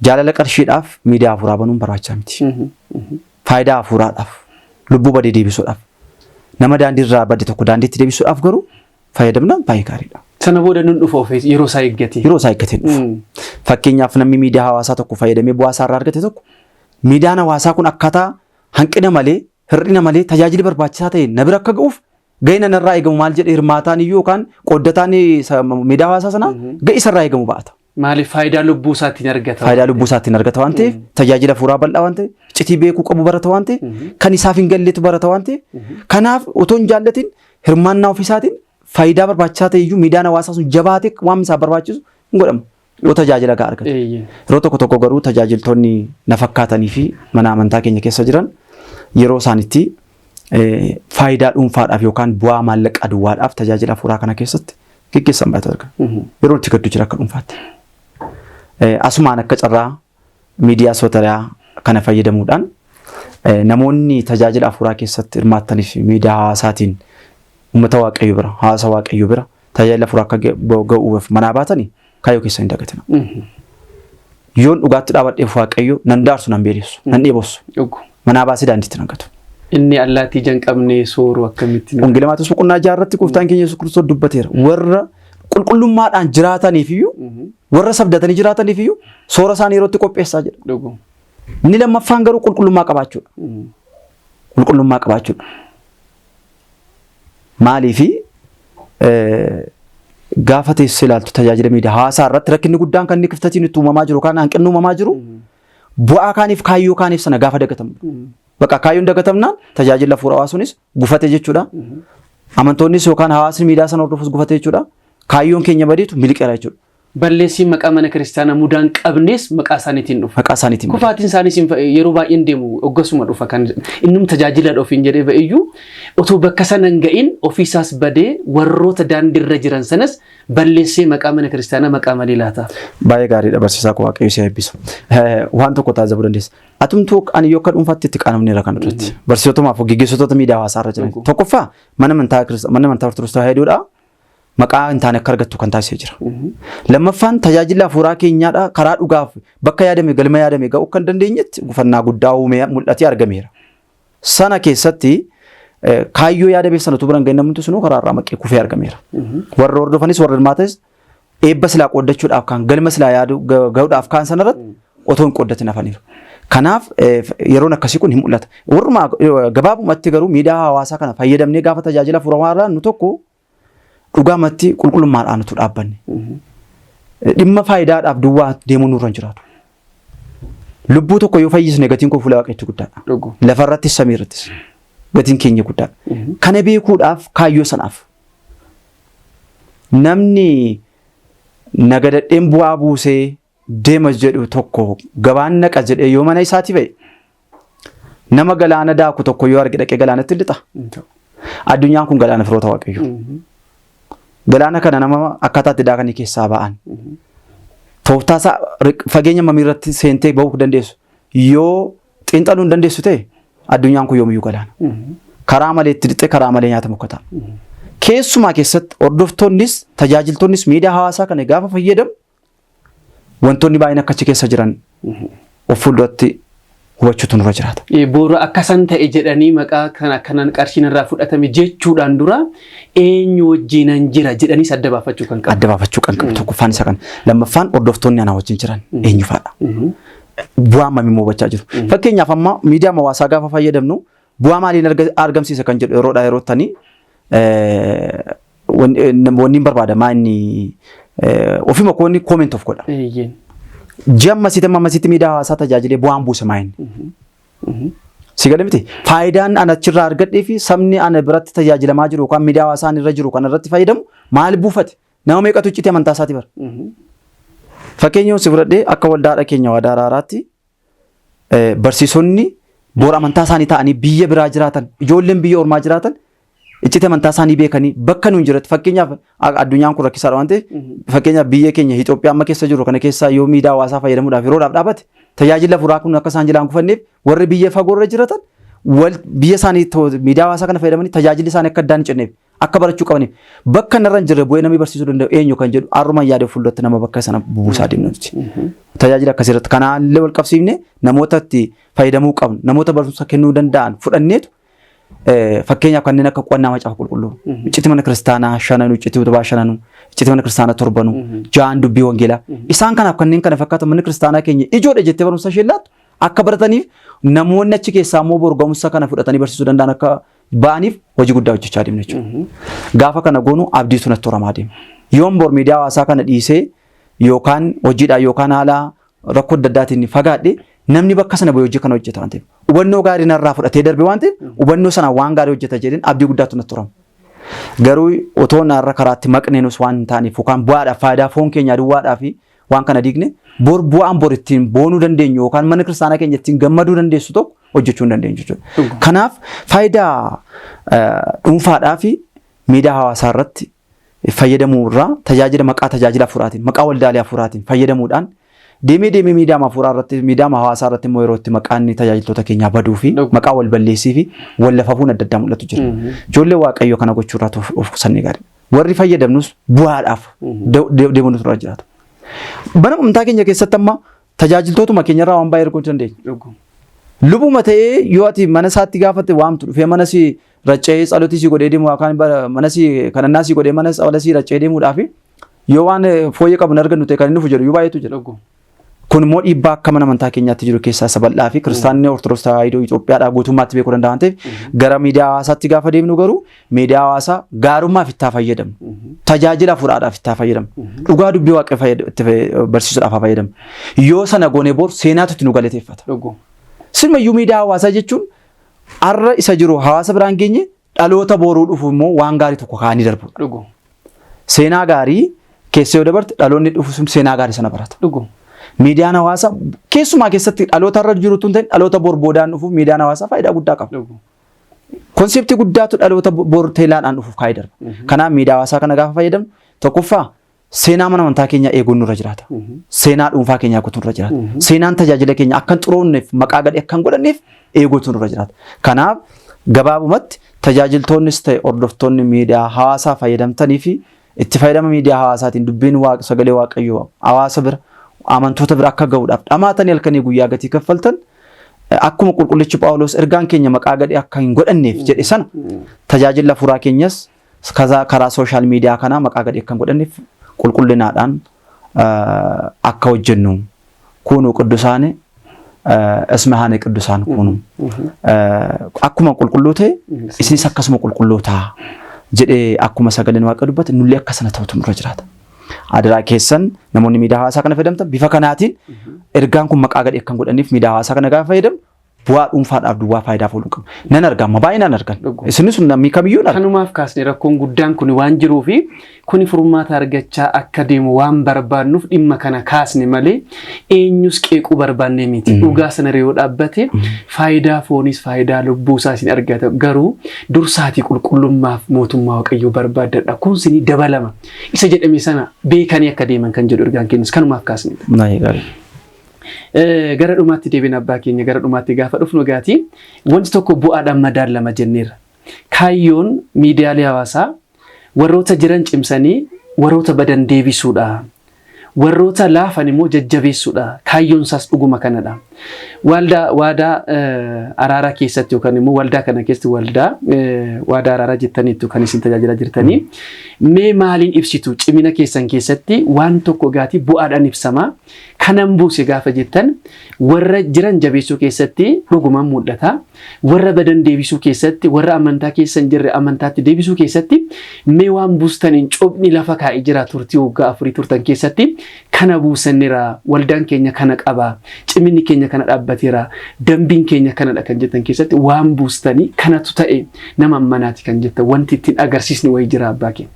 Jaalala qarshiidhaaf miidiyaa hafuuraa banuun barbaachisaa miti. Faayidaa hafuuraadhaaf, lubbuu badee deebisuudhaaf, nama daandii irraa bade tokko daandiitti deebisuudhaaf garuu fayyadamnaan baay'ee gaariidha. Sana booda nun dhufa ofii yeroo isaa eeggate. Yeroo isaa eeggatee dhufa. Fakkeenyaaf namni miidiyaa hawaasaa tokko fayyadamee bu'aa isaa irraa argate tokko miidiyaan hawaasaa kun akkaataa hanqina malee hir'ina malee tajaajilli barbaachisaa ta'e na bira akka ga'uuf ga'een narraa eegamu maal jedhe hirmaataan iyyuu yookaan qooddataan miidiyaa hawaasaa sanaa ga'ee isarraa eegamu ba'ata. Maaliif faayidaa lubbuu isaatiin argata? Faayidaa lubbuu isaatiin argata waan ta'eef tajaajila hafuuraa bal'aa waan ta'eef iccitii beekuu qabu barata waan ta'eef kan isaaf hin galletu barata waan ta'eef kanaaf otoo hin jaallatin hirmaannaa ofiisaatiin faayidaa barbaachisaa ta'e iyyuu miidiyaan hawaasaa sun jabaatee waan isaaf barbaachisu hin godhamu. Yoo tajaajila gahaa argate. Yeroo tokko tokko garuu tajaajiltoonni na fakkaatanii fi mana amantaa keenya keessa jiran yeroo isaanitti faayidaa dhuunfaadhaaf yookaan bu'aa maallaqaa duwwaadhaaf tajaajila hafuuraa kana keessatti geggeessan baay'eetu argama. Yeroo itti gaddu jira akka dhuunfaatti. Asumaan akka carraa miidiyaa sootariyaa kana fayyadamuudhaan namoonni tajaajila hafuuraa keessatti hirmaattaniif miidiyaa hawaasaatiin uummata Waaqayyoo bira, hawaasa Waaqayyoo bira tajaajila hafuuraa akka ga'uuf manaa baatanii kaayyoo keessan hin dagatina. Yoon dhugaatti dhaabadheef Waaqayyo nan daarsu, nan beelessu, nan dheebossu. Manaa baasee daandiitti nan gatu. Inni allaattii ija hin qabne sooru akkamitti nu Wangeela Maatewos boqonnaa 6 irratti gooftaan keenya Yesuus Kiristoos dubbateera. Warra qulqullummaadhaan jiraataniif iyyuu, warra sabdatanii jiraataniif iyyuu soora isaanii yerootti qopheessaa jedha. Inni lammaffaan garuu qulqullummaa qabaachuudha. Qulqullummaa qabaachuudha. Maaliifi gaafa teessee ilaaltu tajaajila miidiyaa hawaasaa irratti rakkinni guddaan kan inni kiftatiin itti uumamaa jiru kan hanqinni uumamaa jiru bu'aa kaaniif kaayyoo kaaniif sana gaafa dagatamu. Bakka kaayyoon dagatamnaan tajaajila hafuurawaa sunis gufate jechuudha. Amantoonnis yookaan hawaasni miidiyaa sana hordofus gufate jechuudha. Kaayyoon keenya badeetu miliqeera jechuudha. Balleessiin maqaa mana kiristaanaa mudaa hin qabnes maqaa isaaniitiin dhufa. Maqaa isaaniitiin dhufa. Kufaatiin isaaniis yeroo baay'ee hin deemu oggasuma dhufa kan innum tajaajila ofiin jedhee ba'eyyuu otoo bakka sana hin ga'in ofiisaas badee warroota daandiirra jiran sanas balleessee maqaa mana kiristaanaa maqaa malee laata. Baay'ee gaariidha barsiisaa koo Waaqayyo si haa eebbisu. Waan tokko taajjabuu dandeessa. Atumtuu ani yoo akka dhuunfaatti itti qaanofneera kana irratti. Barsiisotumaaf gaggeessitoota miidiyaa hawaasaa irra jiran. Tokkoffaa mana amantaa mana amantaa Ortodoksii Tewaahidoodha. Maqaa hin taane akka argattu kan taasisee jira. Lammaffaan tajaajila hafuuraa keenyaadha karaa dhugaaf bakka yaadame galma yaadame ga'uu kan dandeenyetti gufannaa guddaa uumee mul'atee argameera. Sana keessatti kaayyoo yaadameef sana utuu bira hin gahin namni sunuu karaa irraa maqee kufee argameera. Warra hordofanis warra hirmaatanis eebba silaa qooddachuudhaaf kan galma silaa yaadu ga'uudhaaf kaan sanarratti otoo hin qooddatin hafaniiru. Kanaaf yeroon akkasii kun hin mul'ata. Warruma gabaabumatti garuu miidiyaa hawaasaa kana fayyadamnee gaafa tajaajila hafuuraa laannu tokko dhugaamatti qulqullummaadhaan utuu dhaabbanne. Dhimma faayidaadhaaf duwwaa deemuun nurra hin jiraatu. Lubbuu tokko yoo fayyisne gatiin koo fuula Waaqayyootti guddaadha. Lafarrattis samiirrattis gatiin keenya guddaadha. Kana beekuudhaaf kaayyoo sanaaf Namni nagadadheen bu'aa buusee deema jedhu tokko gabaan naqa jedhee yoo mana isaatii ba'e, nama galaana daaku tokko yoo arge dhaqee galaanatti lixa. Addunyaan kun galaana, firoota Waaqayyoo. Galaana kana nama akkaataa itti daakanii keessaa ba'an, tooftaa isaa fageenya mamii irratti seentee ba'uu dandeessu yoo xiinxaluu hin dandeessu ta'e, addunyaan kun yoomiyyuu galaana. Karaa malee itti lixee karaa malee nyaatamu akka ta'a. Keessumaa keessatti hordoftoonnis tajaajiltoonnis miidiyaa hawaasaa kana gaafa fayyadamu wantoonni baay'een akka achi keessa jiran of fuulduratti hubachuutu nurra jiraata. Boora akkasan ta'e jedhanii maqaa kana akkanan qarshiin irraa fudhatame jechuudhaan dura eenyu wajjinan jira jedhaniis adda baafachuu kan qabu. Adda baafachuu kan qabu tokkoffaan isa kana. Lammaffaan, hordoftoonni anaa wajjin jiran eenyu fa'aadha? Bu'aa hammamii immoo hubachaa jiru? Fakkeenyaaf, amma miidiyaa hawaasaa gaafa fayyadamnu bu'aa maaliin argamsiisa kan jedhu yeroodhaa yeroottanii wanni hin barbaada maa inni ofuma koonni comment of godha. Ji'a ammasiitti amma ammasiitti miidiyaa hawaasaa tajaajilee bu'aan buuse maa inni? Si galee miti? Faayidaan ana achirraa argadhee fi sabni ana biratti tajaajilamaa jiru yookaan miidiyaa hawaasaa irra jiru kana irratti fayyadamu maal buufate? Nama meeqatu iccitii amantaa isaatii bara? Fakkeenya yoo si fudhadhee, akka waldaadha keenya Waadaa Araaraatti barsiisonni boora amantaa isaanii ta'anii biyya biraa jiraatan, ijoolleen biyya ormaa jiraatan iccitii amantaa isaanii beekanii bakka nuun jiratti, fakkeenyaaf, addunyaan kun rakkisaadha waan ta'eef, fakkeenyaaf biyya keenya Itoophiyaa amma keessa jiru kana keessaa yoo miidiyaa hawaasaa fayyadamuudhaaf yeroodhaaf dhaabate, tajaajila furaa kun akka isaan jalaan kufanneef warri biyya fagoorra jiratan wal biyya isaanii miidiyaa hawaasaa kana fayyadamanii tajaajilli isaanii akka addaan hin cinneef akka barachuu qabaniif bakka narra hin jirre bu'ee namni barsiisuu danda'u eenyu kan jedhu har'uma yaada fuulduratti nama bakka sana bubuusaa deemnu nuti. Tajaajila akkasii irratti kanaallee wal qabsiifne namoota itti fayyadamuu qabnu, namoota barumsa kennuu danda'an fudhanneetu, fakkeenyaaf kanneen akka qo'annaa Macaafa Qulqulluu, iccitii mana kiristaanaa shananu, iccitii utubaa shananu, iccitii mana kiristaanaa torbanu, ja'an dubbii wangeelaa. Isaan kanaaf kanneen kana fakkaatan manni kiristaanaa keenya ijoodha jettee barumsa ishee laattu akka barataniif, namoonni achi keessaa immoo boru ga'umsa kana fudhatanii barsiisuu danda'an akka ba'aniif hojii guddaa hojjechaa deemna jechuudha. Gaafa kana goonu abdiitu natti horamaa deema. Yoon bor miidiyaa hawaasaa kana dhiisee yookaan hojiidhaan yookaan haala rakkoo adda addaatiin fagaadhe, namni bakka sana bu'ee hojii kana hojjeta waan ta'eef, hubannoo gaarii narraa fudhatee darbe waan ta'eef, hubannoo sana waan gaarii hojjeta jedheen abdii guddaatu natti horama. Garuu otoo narra karaatti maqneenus waan hin taaneef yookaan bu'aadhaaf faayidaa foon keenyaa duwwaadhaa fi waan kana diigne, bor bu'aan bor ittiin boonuu dandeenyu yookaan mana kiristaanaa keenya ittiin gammaduu dandeessu tokko hojjechuu hin dandeenyu jechuudha. Kanaaf faayidaa dhuunfaadhaa fi miidiyaa hawaasaa irratti fayyadamuu irraa tajaajila maqaa tajaajila hafuuraatiin, maqaa waldaalee hafuuraatiin fayyadamuudhaan deemee deemee miidiyaa hafuuraa irratti, miidiyaa hawaasaa irratti immoo yeroo itti maqaan tajaajiltoota keenyaa baduu fi maqaa wal balleessii fi wal lafafuun adda addaa mul'atu jira. Ijoollee Waaqayyoo kana gochuu irraa of qusannee gaarii. Warri fayyadamnus bu'aadhaaf deemuu nurra jiraata. Mana amantaa keenya keessatti amma tajaajiltootuma keenyarraa waan baay'ee arguu dandeenya. Lubuma ta'ee yoo ati mana isaatti gaafatte waamtu dhufee mana si racca'ee tsalotii si godhee deemu yookaan mana si kadhannaa si godhee mana tsala si racca'ee deemuudhaaf yoo waan fooyyee qabu hin argannu ta'e kan inni dhufu jedhu yoo baay'eetu jira. Kun immoo dhiibbaa akka mana amantaa keenyaatti jiru keessaa isa bal'aa fi kiristaanni Ortodoksii Tawaahidoo Itoophiyaadhaa guutummaatti beekuu danda'an ta'eef, gara miidiyaa hawaasaatti gaafa deemnu garuu miidiyaa hawaasaa gaarummaaf itti haa fayyadamnu. Tajaajila hafuuraadhaaf itti haa fayyadamnu. Dhugaa dubbii Waaqa itti barsiisuudhaaf haa fayyadamnu. Yoo sana goone bor seenaatu itti nu galateeffata. Simayyuu miidiyaa hawaasaa jechuun har'a isa jiru hawaasa biraan geenye, dhaloota boruu dhufu immoo waan gaarii tokko kaa'anii darbudha. Seenaa gaarii keessa yoo dabarte, dhaloonni dhufu sun seenaa gaarii sana barata. Miidiyaan hawaasaa keessumaa keessatti dhaloota irra jiru tun ta'in, dhaloota bor boodaan dhufuuf miidiyaan hawaasaa faayidaa guddaa qaba. Concept guddaatu dhaloota bor teelaadhaan dhufuuf kaa'ee darba. Kanaaf miidiyaa hawaasaa kana gaafa fayyadamnu, tokkoffaa seenaa mana amantaa keenyaa eeguun nurra jiraata. Seenaa dhuunfaa keenyaa eeguutu nurra jiraata. Seenaan tajaajila keenya akka hin xuroofneef, maqaa gadhee akka hin godhanneef eeguutu nurra jiraata. Kanaaf gabaabumatti tajaajiltoonnis ta'e hordoftoonni miidiyaa hawaasaa fayyadamtanii fi itti fayyadama miidiyaa hawaasaatiin dubbiin Waaqa, sagalee Waaqayyoo hawaasa bira, amantoota bira akka ga'uudhaaf dhamaatanii halkanii guyyaa gatii kaffaltan, akkuma qulqullichi Phaawulos ergaan keenya maqaa gadhee akka hin godhanneef jedhe sana, tajaajila hafuuraa keenyas karaa social media kanaa maqaa gadhee akka hin godhanneef qulqullinaadhaan akka hojjennu, كونوا ቅዱሳን እስመ አነ ቅዱሳን كونوا, akkuma qulqulluu ta'e isinis akkasuma qulqulluu ta'a jedhee akkuma sagaleen Waaqa dubbate, nullee akka sana ta'utu nurra jiraata. Adaraa keessan, namoonni miidiyaa hawaasaa kana fayyadamtan, bifa kanaatiin ergaan kun maqaa gadhee akka hin godhanneef miidiyaa hawaasaa kana gaafa fayyadamnu Bu'aa dhuunfaadhaaf duwwaa faayidaaf ooluu qabu. Nan arga amma baay'inaan argan. Isinis namni kamiyyuu arga. Kanumaaf kaasne rakkoon guddaan kun waan jiruu fi kuni furmaata argachaa akka deemu waan barbaannuuf dhimma kana kaasne malee eenyus qeequu barbaanne miti. Dhugaa sana yoo dhaabbate faayidaa fooniis faayidaa lubbuusaa isin argata. Garuu dursaatii qulqullummaaf mootummaa Waaqayyoo barbaaddadha. Kun sinii dabalama. Isa jedhame sana beekanii akka deeman kan jedhu ergaan keenyas kanumaaf kaasne. Gara dhumaatti deebiin abbaa keenya gara dhumaatti gaafa dhufnu gaatii wanti tokko bu'aadhaan madaalama jenneerra. Kaayyoon miidiyaalee hawaasaa warroota jiran cimsanii warroota badan deebisuudha. Warroota laafan immoo jajjabeessuudha. Kaayyoon isaas dhuguma kanadha. Waldaa waadaa araaraa keessatti yookaan immoo waldaa kana keessatti waldaa waadaa araaraa jettaniittu kan isin tajaajilaa jirtanii. Mee maaliin ibsitu cimina keessan keessatti waan tokko gaatii bu'aadhaan ibsama. Kanan buuse gaafa jettan warra jiran jabeessuu keessatti dhugumaan mul'ata. Warra badan deebisuu keessatti, warra amantaa keessa hin jirre amantaatti deebisuu keessatti mee waan buustaniin cobni lafa kaa'ee jira turtii waggaa 4 turtan keessatti kana buusanneera, waldaan keenya kana qaba, ciminni keenya kana dhaabbateera, dambiin keenya kanadha kan jettan keessatti waan buustanii kanatu ta'e nama ammanaati kan jettan wanti ittiin agarsiisni wayii jira abbaa keenya.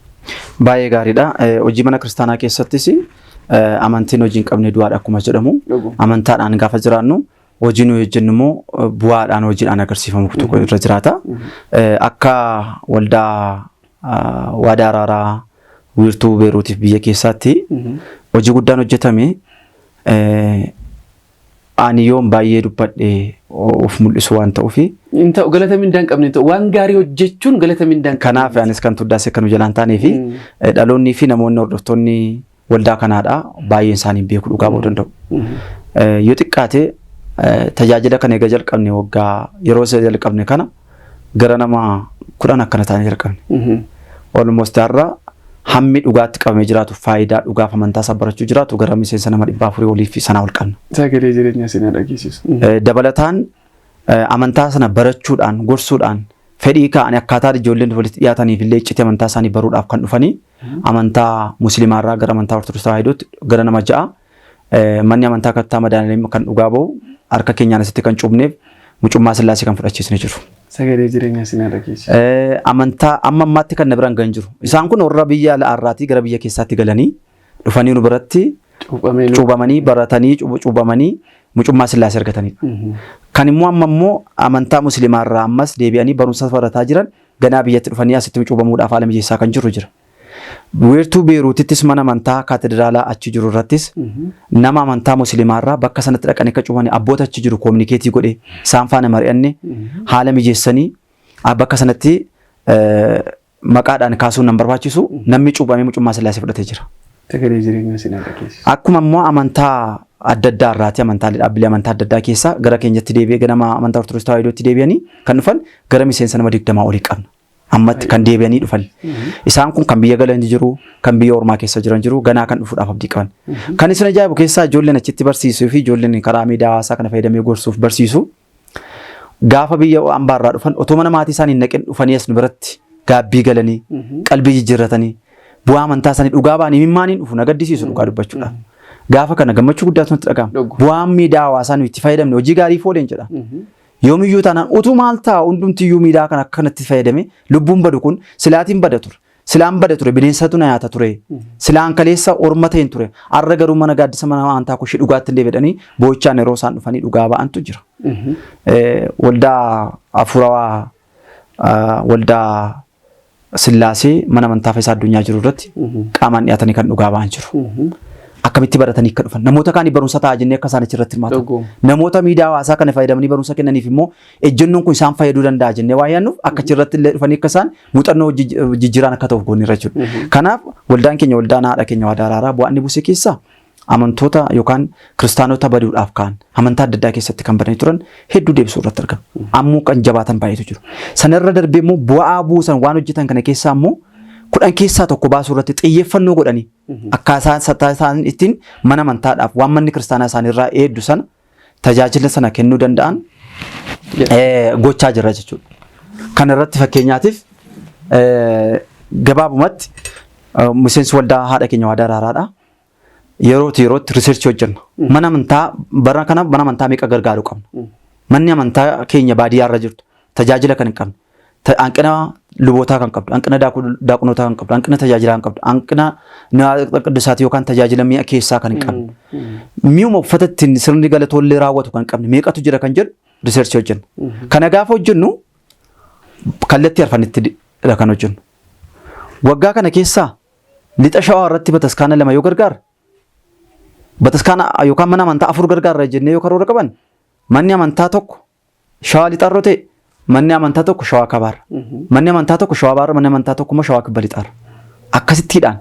Baay'ee gaariidha. Hojii mana kiristaanaa keessattis amantiin hojii hin qabne du'aadha akkuma jedhamu. Amantaadhaan gaafa jiraannu hojii nuyi hojjennu immoo bu'aadhaan hojiidhaan agarsiifamu tokko irra jiraata. Akka waldaa waadaa araaraa wiirtuu Beeruutiif biyya keessaatti hojii guddaan hojjetame. Ani yoon baay'ee dubbadhe of mul'isu waan ta'uufi. Hin ta'u, galata mindaa hin qabne ta'u, waan gaarii hojjechuun galata mindaa hin qabne. Kanaaf anis kan tuddaas akka nu jalaan taanee fi dhaloonnii fi namoonni hordoftoonni waldaa kanaadha baay'een isaanii beeku dhugaa ba'uu danda'u. Yoo xiqqaate tajaajila kana eega jalqabne waggaa yeroo isa jalqabne kana gara nama 10 akkana taanee jalqabne. Almost har'a hammi dhugaatti qabamee jiraatu faayidaa dhugaaf amantaa isaa barachuu jiraatu gara miseensa nama 400 olii fi sanaa ol qabna. Sagalee jireenyaa isin haa dhageessisu. Dabalataan amantaa sana barachuudhaan gorsuudhaan fedhii kaa'anii akkaataa ijoolleen walitti dhiyaataniif illee iccitii amantaa isaanii baruudhaaf kan dhufanii amantaa musliimaarraa gara amantaa Ortodoksii Tawaahidootti gara nama 6 manni amantaa Kattaa Madaanileem kan dhugaa ba'u harka keenyaan asitti kan cuubneef mucummaa Sillaasee kan fudhachiisne jiru. Sagalee jireenyaa isin haa dhageessisu. Amantaa amma ammaatti kan na biraan gahan jiru. Isaan kun warra biyya alaarraatii gara biyya keessaatti galanii dhufanii nu biratti cuubamanii baratanii cuubamanii mucummaa Sillaasee argatanidha. Kan immoo amma immoo amantaa musliimaarraa ammas deebi'anii barumsa barataa jiran ganaa biyyatti dhufanii asitti cuubamuudhaaf haala mijeessaa kan jiru jira. Wiirtuu Beeruutittis mana amantaa kaatedraalaa achi jiru irrattis nama amantaa musliimaarraa bakka sanatti dhaqanii akka cuuban abboota achi jiru koominikeetii godhe isaan faana mari'anne haala mijeessanii bakka sanatti maqaadhaan kaasuun nan barbaachisu namni cuuphamee mucummaa Sillaasee fudhatee jira. Sagalee jireenyaa isin haa dhageessisu. Akkuma immoo amantaa adda addaa irraati amantaalee dhaabbilee amantaa adda addaa keessaa gara keenyatti deebi'ee ganama amantaa Ortodoksii Tawaahidootti deebi'anii kan dhufan gara miseensa nama 20 olii qabna. Ammatti kan deebi'anii dhufan. Isaan kun kan biyya galan jiru, kan biyya ormaa keessa jiran jiru, ganaa kan dhufuudhaaf abdii qaban. Kan isin ajaa'ibu keessaa ijoolleen achitti barsiisuu fi ijoolleen karaa miidiyaa hawaasaa kana fayyadamee gorsuuf barsiisu gaafa biyya ambaarraa dhufan otoo mana maatii isaanii hin naqin dhufanii as nu biratti gaabbii galanii qalbii jijjiirratanii bu'aa amantaa isaanii dhugaa ba'anii imimmaaniin dhufu na gaddisiisu dhugaa dubbachuudhaaf. Gaafa kana gammachuu guddaatu natti dhaga'ama. Bu'aan miidiyaa hawaasaa nuyi itti fayyadamne hojii gaarii fooleen jedha. Yoomiyyuu taanaan utuu maal ta'a hundumtiyyuu miidiyaa kana akka kanatti fayyadame lubbuun badu kun silaatiin bada ture. Silaan bada ture bineensatu na nyaata ture. Silaan kaleessa orma ta'een ture. Har'a garuu mana gaaddisa mana amantaa koo ishee dhugaatti illee jedhanii boo'ichaan yeroo isaan dhufanii dhugaa ba'antu jira. Waldaa hafuurawaa waldaa Sillaasee mana amantaa Fayyisaa Addunyaa jiru irratti qaamaan dhiyaatanii kan dhugaa ba'an jiru. Akkamitti baratanii akka dhufan namoota kaanii barumsa ta'a jennee akka isaan achirratti hirmaatan. Namoota miidiyaa hawaasaa kana fayyadamanii barumsa kennaniif immoo ejjennoon kun isaan fayyaduu danda'a jennee waan yaadnuuf akka achirratti illee dhufanii akka isaan muuxannoo jijjiiraan akka ta'uuf goonirra jechuudha. Kanaaf waldaan keenya waldaan haadha keenya waadaa araaraa bu'aa inni buuse keessaa amantoota yookaan kiristaanota baduudhaaf ka'an amantaa adda addaa keessatti kan badanii turan hedduu deebisuu irratti argama. Ammoo kan jabaatan baay'eetu jiru. Sanarra darbee immoo bu'aa buusan waan hojjetan kana keessaa immoo 10 keessaa tokko baasuu irratti xiyyeeffannoo godhanii akkaataa isaan ittiin mana amantaadhaaf waan manni kiristaanaa isaaniirraa eeddu sana tajaajila sana kennuu danda'an gochaa jirra jechuudha. Kana irratti fakkeenyaatiif gabaabumatti miseensi waldaa haadha keenya waadaa araaraadha. Yerootti yerootti riseerchii hojjenna. Mana amantaa bara kana mana amantaa meeqa gargaaruu qabna? Manni amantaa keenya baadiyyaa irra jirtu tajaajila kan hin qabne, hanqina lubootaa kan qabdu, hanqina daaqunootaa kan qabdu, hanqina tajaajilaa kan qabdu, hanqina qidduusaatii yookaan tajaajila mi'a keessaa kan hin qabne, mi'uma uffata ittiin sirni galatoollee raawwatu kan hin qabne meeqatu jira kan jedhu research hojjenna. Kana gaafa hojjennu kallattii arfanitti dha kan hojjennu. Waggaa kana keessaa Lixa Shawaa irratti bataskaana 2 yoo gargaarre, bataskaana yookaan mana amantaa 4 gargaarra jennee yoo karoora qaban, manni amantaa tokko Shawaa Lixaarra ta'e, manni amantaa tokko Shawaa Kabaarra, manni amantaa tokko Shawaa Baarra, manni amantaa tokko immoo Shawaa Kibba Lixaarra. Akkasittiidhaan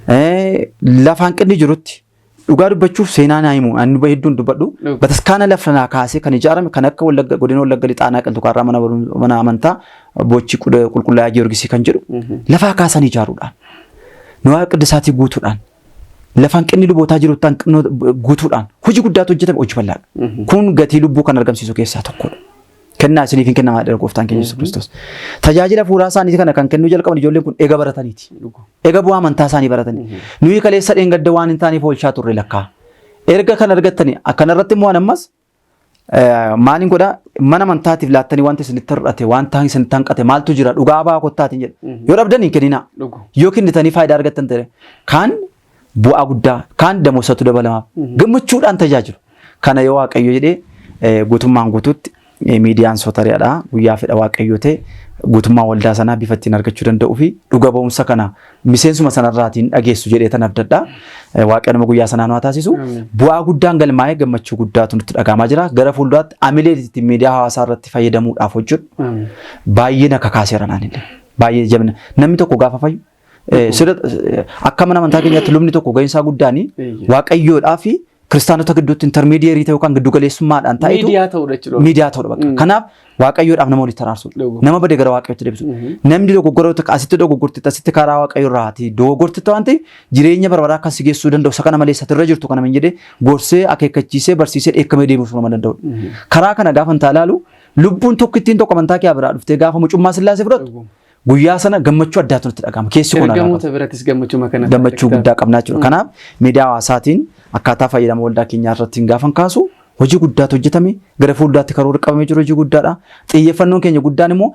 lafa hanqinni jirutti, dhugaa dubbachuuf seenaa naa himu ani hedduun dubbadhu, bataskaana lafa naa kaasee kan ijaarame kan akka Wallagga, godina Wallagga Lixaa aanaa Qilxukaarraa mana amantaa Bochii Qulqullaa'aa Giyoorgisii kan jedhu lafaa kaasanii ijaaruudhaan, nuwaa qiddisaatii guutuudhaan, lafa hanqinni lubootaa jirutti hanqinni guutuudhaan hojii guddaatu hojjetame, hojii bal'aadha. Kun gatii lubbuu kan argamsiisu keessaa tokkodha. Kennaa isiniif hin kennamaa jedha gooftaan keenya Yesuus Kiristoos. Tajaajila fuuraa isaanii kana kan kennuu jalqaban ijoolleen kun ega barataniiti. Ega bu'aa amantaa isaanii baratanii. Nuyi kaleessa dheengadda waan hin taaneef oolchaa turre lakkaa. Erga kan argattanii akkanarratti immoo ammas maaliin godhaa, mana amantaatiif laattanii wanta isinitti hir'ate, wanta isinitti hanqate maaltu jira, dhugaa ba'aa kottaatiin jedha. Yoo dhabdan hin kenninaa. Yoo kennitanii faayidaa argattan ta'e kaan bu'aa guddaa, kaan damoosatu dabalamaaf gammachuudhaan tajaajilu. Kana yoo Waaqayyo jedhee guutummaan guutuutti miidiyaan Sootariyaadha. Guyyaa fedha Waaqayyoo ta'e guutummaa waldaa sanaa bifa ittiin argachuu danda'uu fi dhuga ba'umsa kana miseensuma sanarraatiin dhageessu jedhee tan abdadha. Waaqayyo nama guyyaa sanaa nu haa taasisu. Bu'aa guddaan galmaa'ee gammachuu guddaatu nutti dhaga'amaa jira. Gara fuulduraatti amilee ittiin miidiyaa hawaasaa irratti fayyadamuudhaaf hojjedhu baay'ee na kakaaseera naanillee. Baay'ee jabina. Namni tokko gaafa fayyu sirra akka mana amantaa keenyaatti lubni tokko ga'insaa guddaanii Waaqayyoodhaa fi kiristaanota gidduutti intermediary ta'e yookaan giddu galeessummaadhaan ta'etu Miidiyaa ta'uudha jechuudha. Miidiyaa ta'uudha bakka. Kanaaf Waaqayyoodhaaf nama walitti araarsudha. Nama bade gara Waaqayyootti deebisu. Namni dogoggora tokko asitti dogoggorte, asitti karaa Waaqayyoo irraati dogoggorte waan ta'eef jireenya bara baraa kan si geessuu danda'u isa kana malee isa irra jirtu kana min jedhee gorsee, akeekkachiisee, barsiisee, dheekkamee deebisuu nama danda'udha. Karaa kana gaafa hin ilaalu, lubbuun tokko ittiin tokko amantaa kee biraa dhuftee gaafa mucummaa Sillaasee fudhattu, guyyaa sana gammachuu addaatu nutti dhaga'ama. Keessi kun Ergamoota birattis gammachuu kana gammachuu guddaa qabnaa jechuudha. Kanaaf miidiyaa hawaasaatiin akkaataa fayyadama waldaa keenyaa irratti gaafan kaasu, hojii guddaatu hojjetame. Gara fuulduraatti karoora qabamee jiru hojii guddaadha. Xiyyeeffannoon keenya guddaan immoo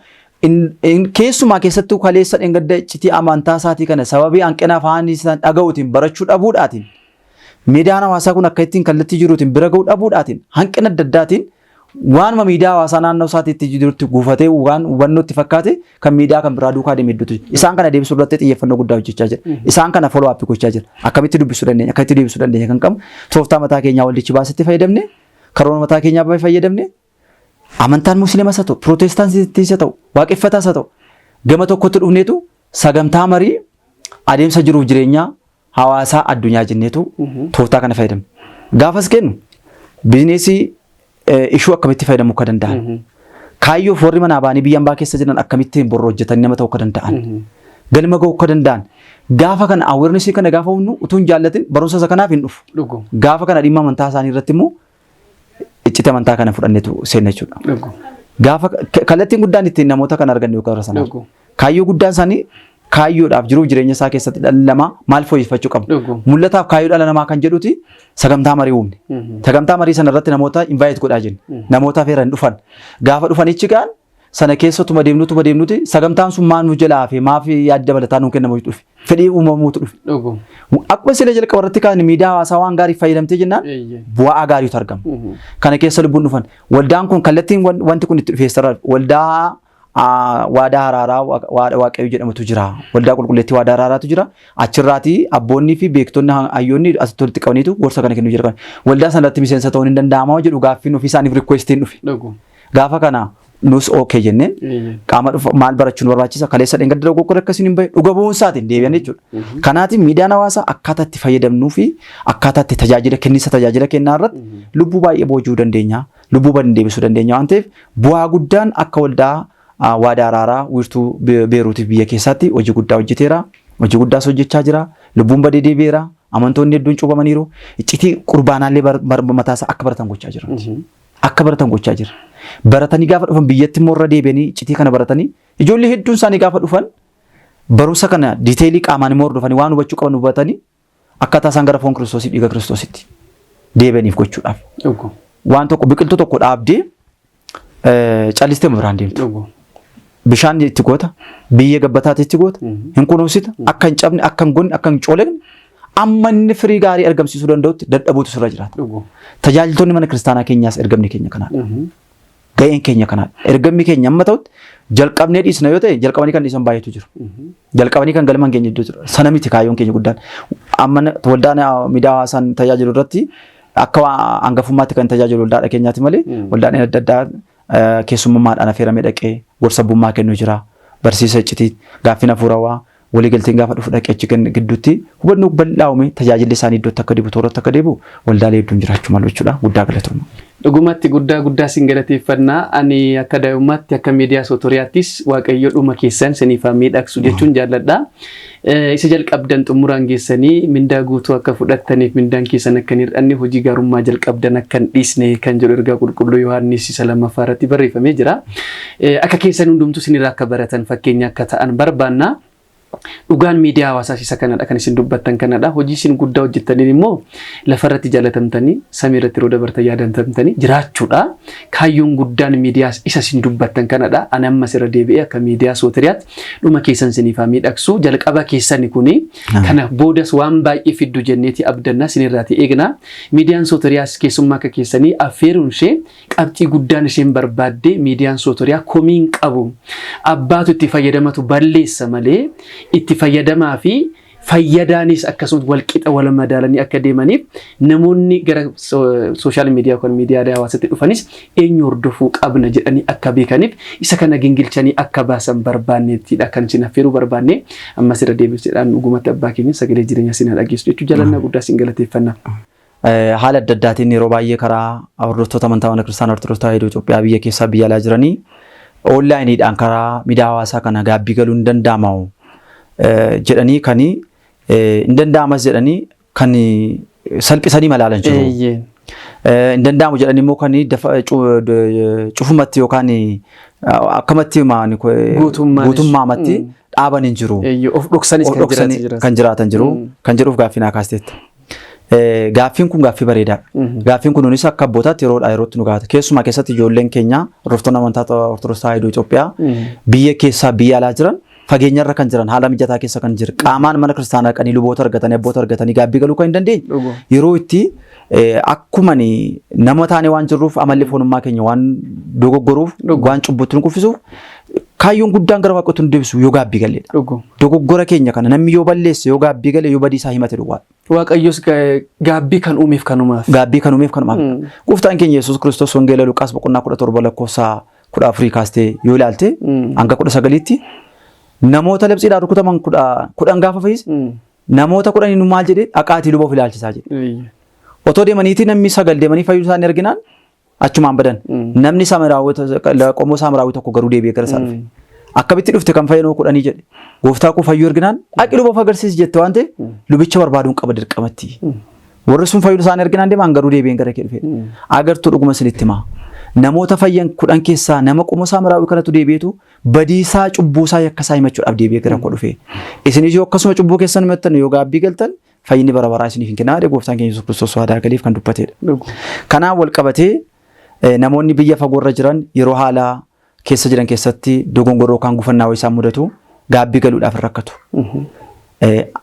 keessumaa keessattuu kaleessa dheengadda iccitii amantaa isaatii kana sababii hanqina afaan isaan dhaga'uutiin barachuu dhabuudhaatiin, miidiyaan hawaasaa kun akka ittiin kallattii jiruutiin bira ga'uu dhabuudhaatiin, hanqina adda addaatiin waanuma miidiyaa hawaasaa naannoo isaatiitti jirutti guufatee waan hubannootti fakkaate kan miidiyaa kan biraa duukaa deeme hedduutu jira. Isaan kana deebisuu irratti xiyyeeffannoo guddaa hojjechaa jira. Isaan kana follow up gochaa jira. Akkamitti dubbisuu dandeenya, akkamitti deebisuu dandeenya kan qabu tooftaa mataa keenyaa waldichi baasetti fayyadamne, karoora mataa keenyaa fayyadamne, amantaan musliimas haa ta'u, pirootestaantiis haa ta'u, waaqeffataas haa ta'u, gama tokkotti dhufneetu sagantaa marii adeemsa jiruuf jireenyaa hawaasaa addunyaa jenneetu tooftaa kana fayyadamne. Gaafas kennu business issue akkamitti fayyadamuu akka danda'an, kaayyoof warri manaa ba'anii biyya ambaa keessa jiran akkamittiin borro hojjetanii nama ta'uu akka danda'an, galma ga'uu akka danda'an. Gaafa kana awareness kana gaafa humnu utuu hin jaallatin barumsa isa kanaaf hin dhufu. Gaafa kana dhimma amantaa isaanii irratti immoo icciti amantaa kana fudhanneetu seenna jechuudha. Gaafa kallattiin guddaan ittiin namoota kana arganne yookaan sanaa. Kaayyoo guddaan isaanii kaayyoodhaaf jiruuf jireenya isaa keessatti dhalli namaa maal fooyyeffachuu qaba? Mul'ataaf kaayyoo dhala namaa kan jedhuti sagantaa marii uumne. Sagantaa marii sana irratti namoota invite godhaa jenna. Namoota affeeran dhufan. Gaafa dhufanichi gaan sana keessa tuma deemnu tuma deemnuti sagantaan sun maal nu jalaa hafe, maaf yaaddi dabalataa nuu kennamu dhufe. Fedhii uumamuutu dhufe. Akkuma sila jalqaba irratti kaan miidiyaa hawaasaa waan gaarii fayyadamtee jennaan bu'aa gaariitu argama. Kana keessa lubbuun dhufan. Waldaan kun kallattiin wanti kun itti dhufee sarara waldaa Waadaa Haraaraa Waada Waaqayyoo jedhamutu jira. Waldaa Qulqulleettii Waadaa Haraaraatu jira. Achirraatii abboonnii fi beektonni, hayyoonni asitti walitti qabaniitu gorsa kana kennuu jalqaban. Waldaa sanarratti miseensa ta'uun hin danda'ama jedhu gaaffiin ofii isaaniif requestiin dhufe. Gaafa kana nus okay jenneen qaama dhufa maal barachuun barbaachisa, kaleessa dheengadda dogoggora akkasiin hin bahe dhuga bu'uunsaatiin deebi'an jechuudha. Kanaatiin miidiyaan hawaasaa akkaataa itti fayyadamnuu fi akkaataa itti tajaajila kenniinsa tajaajila kennaa irratti lubbuu baay'ee booji'uu dandeenya. Lubbuu badin deebisuu dandeenya waan ta'eef bu'aa guddaan akka waldaa Waadaa Araaraa wiirtuu Beeruutiif biyya keessaatti hojii guddaa hojjeteera. Hojii guddaas hojjechaa jira. Lubbuun badee deebi'eera. Amantoonni hedduun cuuphamaniiru. Iccitii qurbaanaallee mataasaa akka baratan gochaa jira. Akka baratan gochaa jira. Baratanii gaafa dhufan biyyatti immoo irra deebi'anii iccitii kana baratanii ijoollee hedduun isaanii gaafa dhufan barumsa kana detail qaamaan immoo hordofanii waan hubachuu qaban hubatanii akkaataa isaan gara foon Kiristoosiif dhiiga Kiristoositti deebi'aniif gochuudhaaf. Waan tokko biqiltuu tokko dhaabdee Callistee biraan deemtu. Bishaan itti goota, biyyee gabbataatti itti goota, hin kunuunsita, akka hin cabne, akka hin gonne, akka hin coolegne, amma inni firii gaarii argamsiisuu danda'utti dadhabuutu sirra jiraata. Tajaajiltoonni mana kiristaanaa keenyaas ergamni keenya kanaadha. Ga'een keenya kanaadha. Ergamni keenya amma ta'utti jalqabnee dhiisna yoo ta'e, jalqabanii kan dhiisan baay'eetu jiru. Jalqabanii kan galma hin geenye iddoo jiru. Sana miti kaayyoon keenya guddaan. Amma waldaan miidiyaa hawaasaan tajaajilu irratti akka hangafummaatti kan tajaajilu waldaadha keenyaati malee, waldaan adda addaa keessummummaadhaan affeeramee dhaqee gorsa abbummaa kennu jira. Barsiisa iccitii, gaaffiin hafuurawaa, waliigalteen gaafa dhufu dhaqee achi gidduutti hubannoo bal'aa uume, tajaajilli isaanii iddootti akka deebi'u, tooratti akka deebi'u waldaalee hedduun jiraachuu malu jechuudha. Guddaa galatooma. Dhugumatti guddaa guddaa sin galateeffannaa. Ani akka daa'imummaatti, akka miidiyaa Sootoriyaattis, Waaqayyo dhuma keessan siniif haa miidhagsu jechuun jaalladha. Isa jalqabdan xumuraan geessanii mindaa guutuu akka fudhattaniif, mindaan keessan akka hin hir'anne, hojii gaarummaa jalqabdan akka hin dhiisne kan jedhu ergaa qulqulluu Yohaannis isa lammaffaa irratti barreeffamee jira. Akka keessan hundumtuu sinirraa akka baratan, fakkeenya akka ta'an barbaanna. Dhugaan miidiyaa hawaasaas isa kanadha, kan isin dubbattan kanadha. Hojii isin guddaa hojjettaniin immoo lafarratti jaalatamtanii, samii irratti yeroo dabartan yaadatamtanii jiraachuudha. Kaayyoon guddaan miidiyaas isa isin dubbattan kanadha. Ani ammas irra deebi'ee akka miidiyaa Sooteriyaatti dhuma keessan isiniif haa miidhagsu. Jalqaba keessani kuni, kana boodas waan baay'ee fiddu jenneeti abdanna, isinirraati eegna. Miidiyaan Sooteriyaas keessummaa akka keessanii affeeruun ishee qabxii guddaan isheen barbaadde, miidiyaan Sootoriyaa komiin qabu. Abbaatu itti fayyadamatu balleessa malee, itti fayyadamaa fi fayyadaanis akkasumas walqixa wal madaalanii akka deemaniif, namoonni gara social media yookaan miidiyaalee hawaasaatti dhufanis eenyu hordofuu qabna jedhanii akka beekaniif, isa kana gingilchanii akka baasan barbaanneettidha kan isin affeeruu barbaanne. Ammas irra deebisuudhaan, dhugumatti abbaa keenya sagalee jireenya isin haa dhageessu jechuu jaalannaa, guddaa isin galateeffanna. Haala adda addaatiin yeroo baay'ee karaa hordoftoota amantaa mana kiristaanaa Ortodoksii Tawaahidoo Itoophiyaa biyya keessaa biyya alaa jiranii onlineiidhaan karaa miidiyaa hawaasaa kana gaabbii galuu hin danda'amu jedhanii, kan hin danda'amas jedhanii kan salphisanii malaalan jiru. Hin danda'amu jedhanii immoo kan cufumatti yookaan akkamatti guutummaamatti dhaaban hin jiru. Of dhoksanis kan jiraatan jiru kan jedhuuf gaaffii naa kaasteetta. Gaaffiin kun gaaffii bareedaadha. Gaaffiin kun nunis akka abbootaatti yeroodhaa yerootti nu gaafata. Keessumaa keessatti ijoolleen keenya hordoftoonni amantaa Ortodoksii Tawaahidoo Itoophiyaa biyya keessaa biyya alaa jiran, fageenyarra kan jiran, haala mijataa keessa kan jiran, qaamaan mana kiristaanaa dhaqanii luboota argatanii, abboota argatanii gaabbii galuu kan hin dandeenye, yeroo itti akkuma nama taane waan jirruuf, amalli foonummaa keenya waan dogoggoruuf, waan cubbutti nu kuffisuuf, kaayyoon guddaan gara Waaqatti nu deebisu yoo gaabbii galleedha. Dogoggora keenya kana namni yoo balleesse, yoo gaabbii gale, yoo badii isaa himate duwwaadha. Waaqayyos gaabbii kan uumeef kanumaaf. Gaabbii kan uumeef kanumaaf. Gooftaan keenya Yesuus Kiristoos Wangeela Luqaas boqonnaa 17 lakkoofsa 14 kaastee yoo ilaalte hanga 19tti, namoota lamxiidhaan rukutaman 10 gaafa fayyise, namoota 10n maal jedhee? "Dhaqaatii luba of ilaalchisaa" jedhe. Otoo deemaniitii namni sagal deemanii fayyuu isaanii arginaan achumaan badan. Namni qomoo Saamiraawwii tokko garuu deebi'ee gara isaa dhufe. "Akkamitti dhufte kan fayyanoo 10?" jedhe. "Gooftaa koo, fayyuu arginaan dhaqi luba of agarsiisi jette waan ta'eef, lubicha barbaaduun qaba dirqamatti. Warri sun fayyuu isaanii arginaan deeman, garuu deebi'een gara kee dhufe. Agartuu, dhuguma isinitti himaa. Namoota fayyan 10 keessaa nama qomoo Saamiraawwii kanatu deebi'eetu badiisaa, cubbuusaa, yakkasaa himachuudhaaf deebi'ee gara koo dhufe. Isinis yoo akkasuma cubbuu keessan himattan, yoo gaabbii galtan, fayyinni bara baraa isiniif hin kennaa" jedhee gooftaan keenya Yesuus Kiristoos waadaa galeef kan dubbatedha. Kanaan wal qabatee namoonni biyya fagoorra jiran yeroo haala keessa jiran keessatti dogongoroo yookaan gufannaa wayii isaan mudatu gaabbii galuudhaaf hin rakkatu.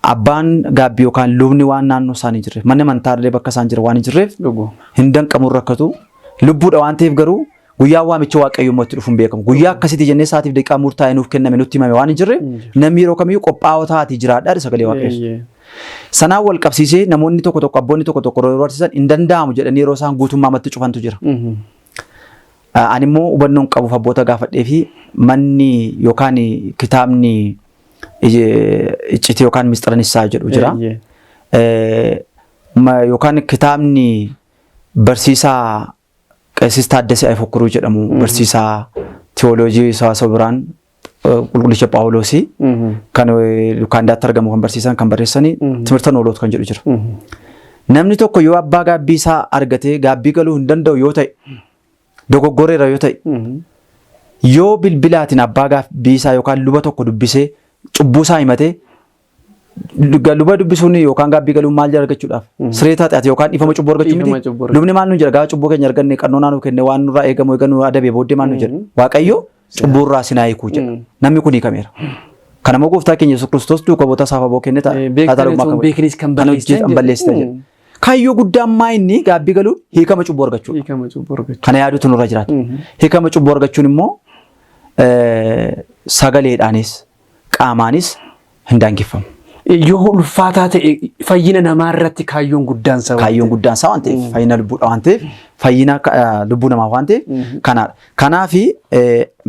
Abbaan gaabbii yookaan lubni waan naannoo isaanii hin jirreef, manni amantaa illee bakka isaan jiran waan hin jirreef, hin danqamu, hin rakkatu. Lubbuudha waan ta'eef garuu guyyaan waamicha Waaqayyoo immoo itti dhufu hin beekamu. Guyyaa akkasitti jennee sa'aatiif daqiiqaa murtaa'e nuuf kenname, nutti himame waan hin jirreef, namni yeroo kamiyyuu qophaa'oo ta'aatii jiraadhaa sagalee Waaqayyoo. Sanaan wal qabsiisee namoonni tokko tokko, abboonni tokko tokko yeroo barsiisan hin danda'amu jedhanii yeroo isaan guutummaamatti cufantu jira. Ani immoo hubannoon qabuuf abboota gaafadhee fi manni yookaan kitaabni iccitii yookaan mistira nissaa jedhu jira. Yookaan kitaabni barsiisaa Qeesis Taaddasee Ayifokkuruu jedhamu, barsiisaa tiyooloojii sawaasoo biraan qulqullicha Phaawuloosii kan Lukaandaatti argamu kan barsiisan kan barreessanii Timirta Nooloot kan jedhu jira. Namni tokko yoo abbaa gaabbii isaa argatee gaabbii galuu hin danda'u yoo ta'e, dogoggoreera yoo ta'e, yoo bilbilaatiin abbaa gaabbii isaa yookaan luba tokko dubbisee cubbuu isaa himatee Luba dubbisuun yookaan gaabbii galuun maal argachuudhaaf? Siree taate yookaan dhiifama cubbuu argachuu Dhiifama miti. cubbuu Lubni maal nu jedha? Gaafa cubbuu keenya arganne qannoonaa nu kenne waan nurraa eegamu eega nu adabee booddee maal nu jedha? Waaqayyo cubbuurraa sinaa hiikuu jedha. Namni kun hiikameera. Kana immoo gooftaa keenya Yesuus Kiristoos duuka bu'oota isaaf aboo kenne ta'a. Beektanii osoo hin beeknis kan balleessitan balleessitan jedha. Kaayyoo guddaan maa inni gaabbii galuun hiikama cubbuu argachuudha. Hiikama cubbuu argachuu. Kana yaaduutu nurra jiraata. Hiikama cubbuu argachuun immoo sagaleedhaanis qaamaanis hin daangeffamu. Yoo ulfaataa ta'e fayyina namaa irratti kaayyoon guddaan isaa. Kaayyoon guddaan isaa waan ta'eef fayyina lubbuudha waan ta'eef fayyina lubbuu namaa waan ta'eef kanaadha. Kanaafi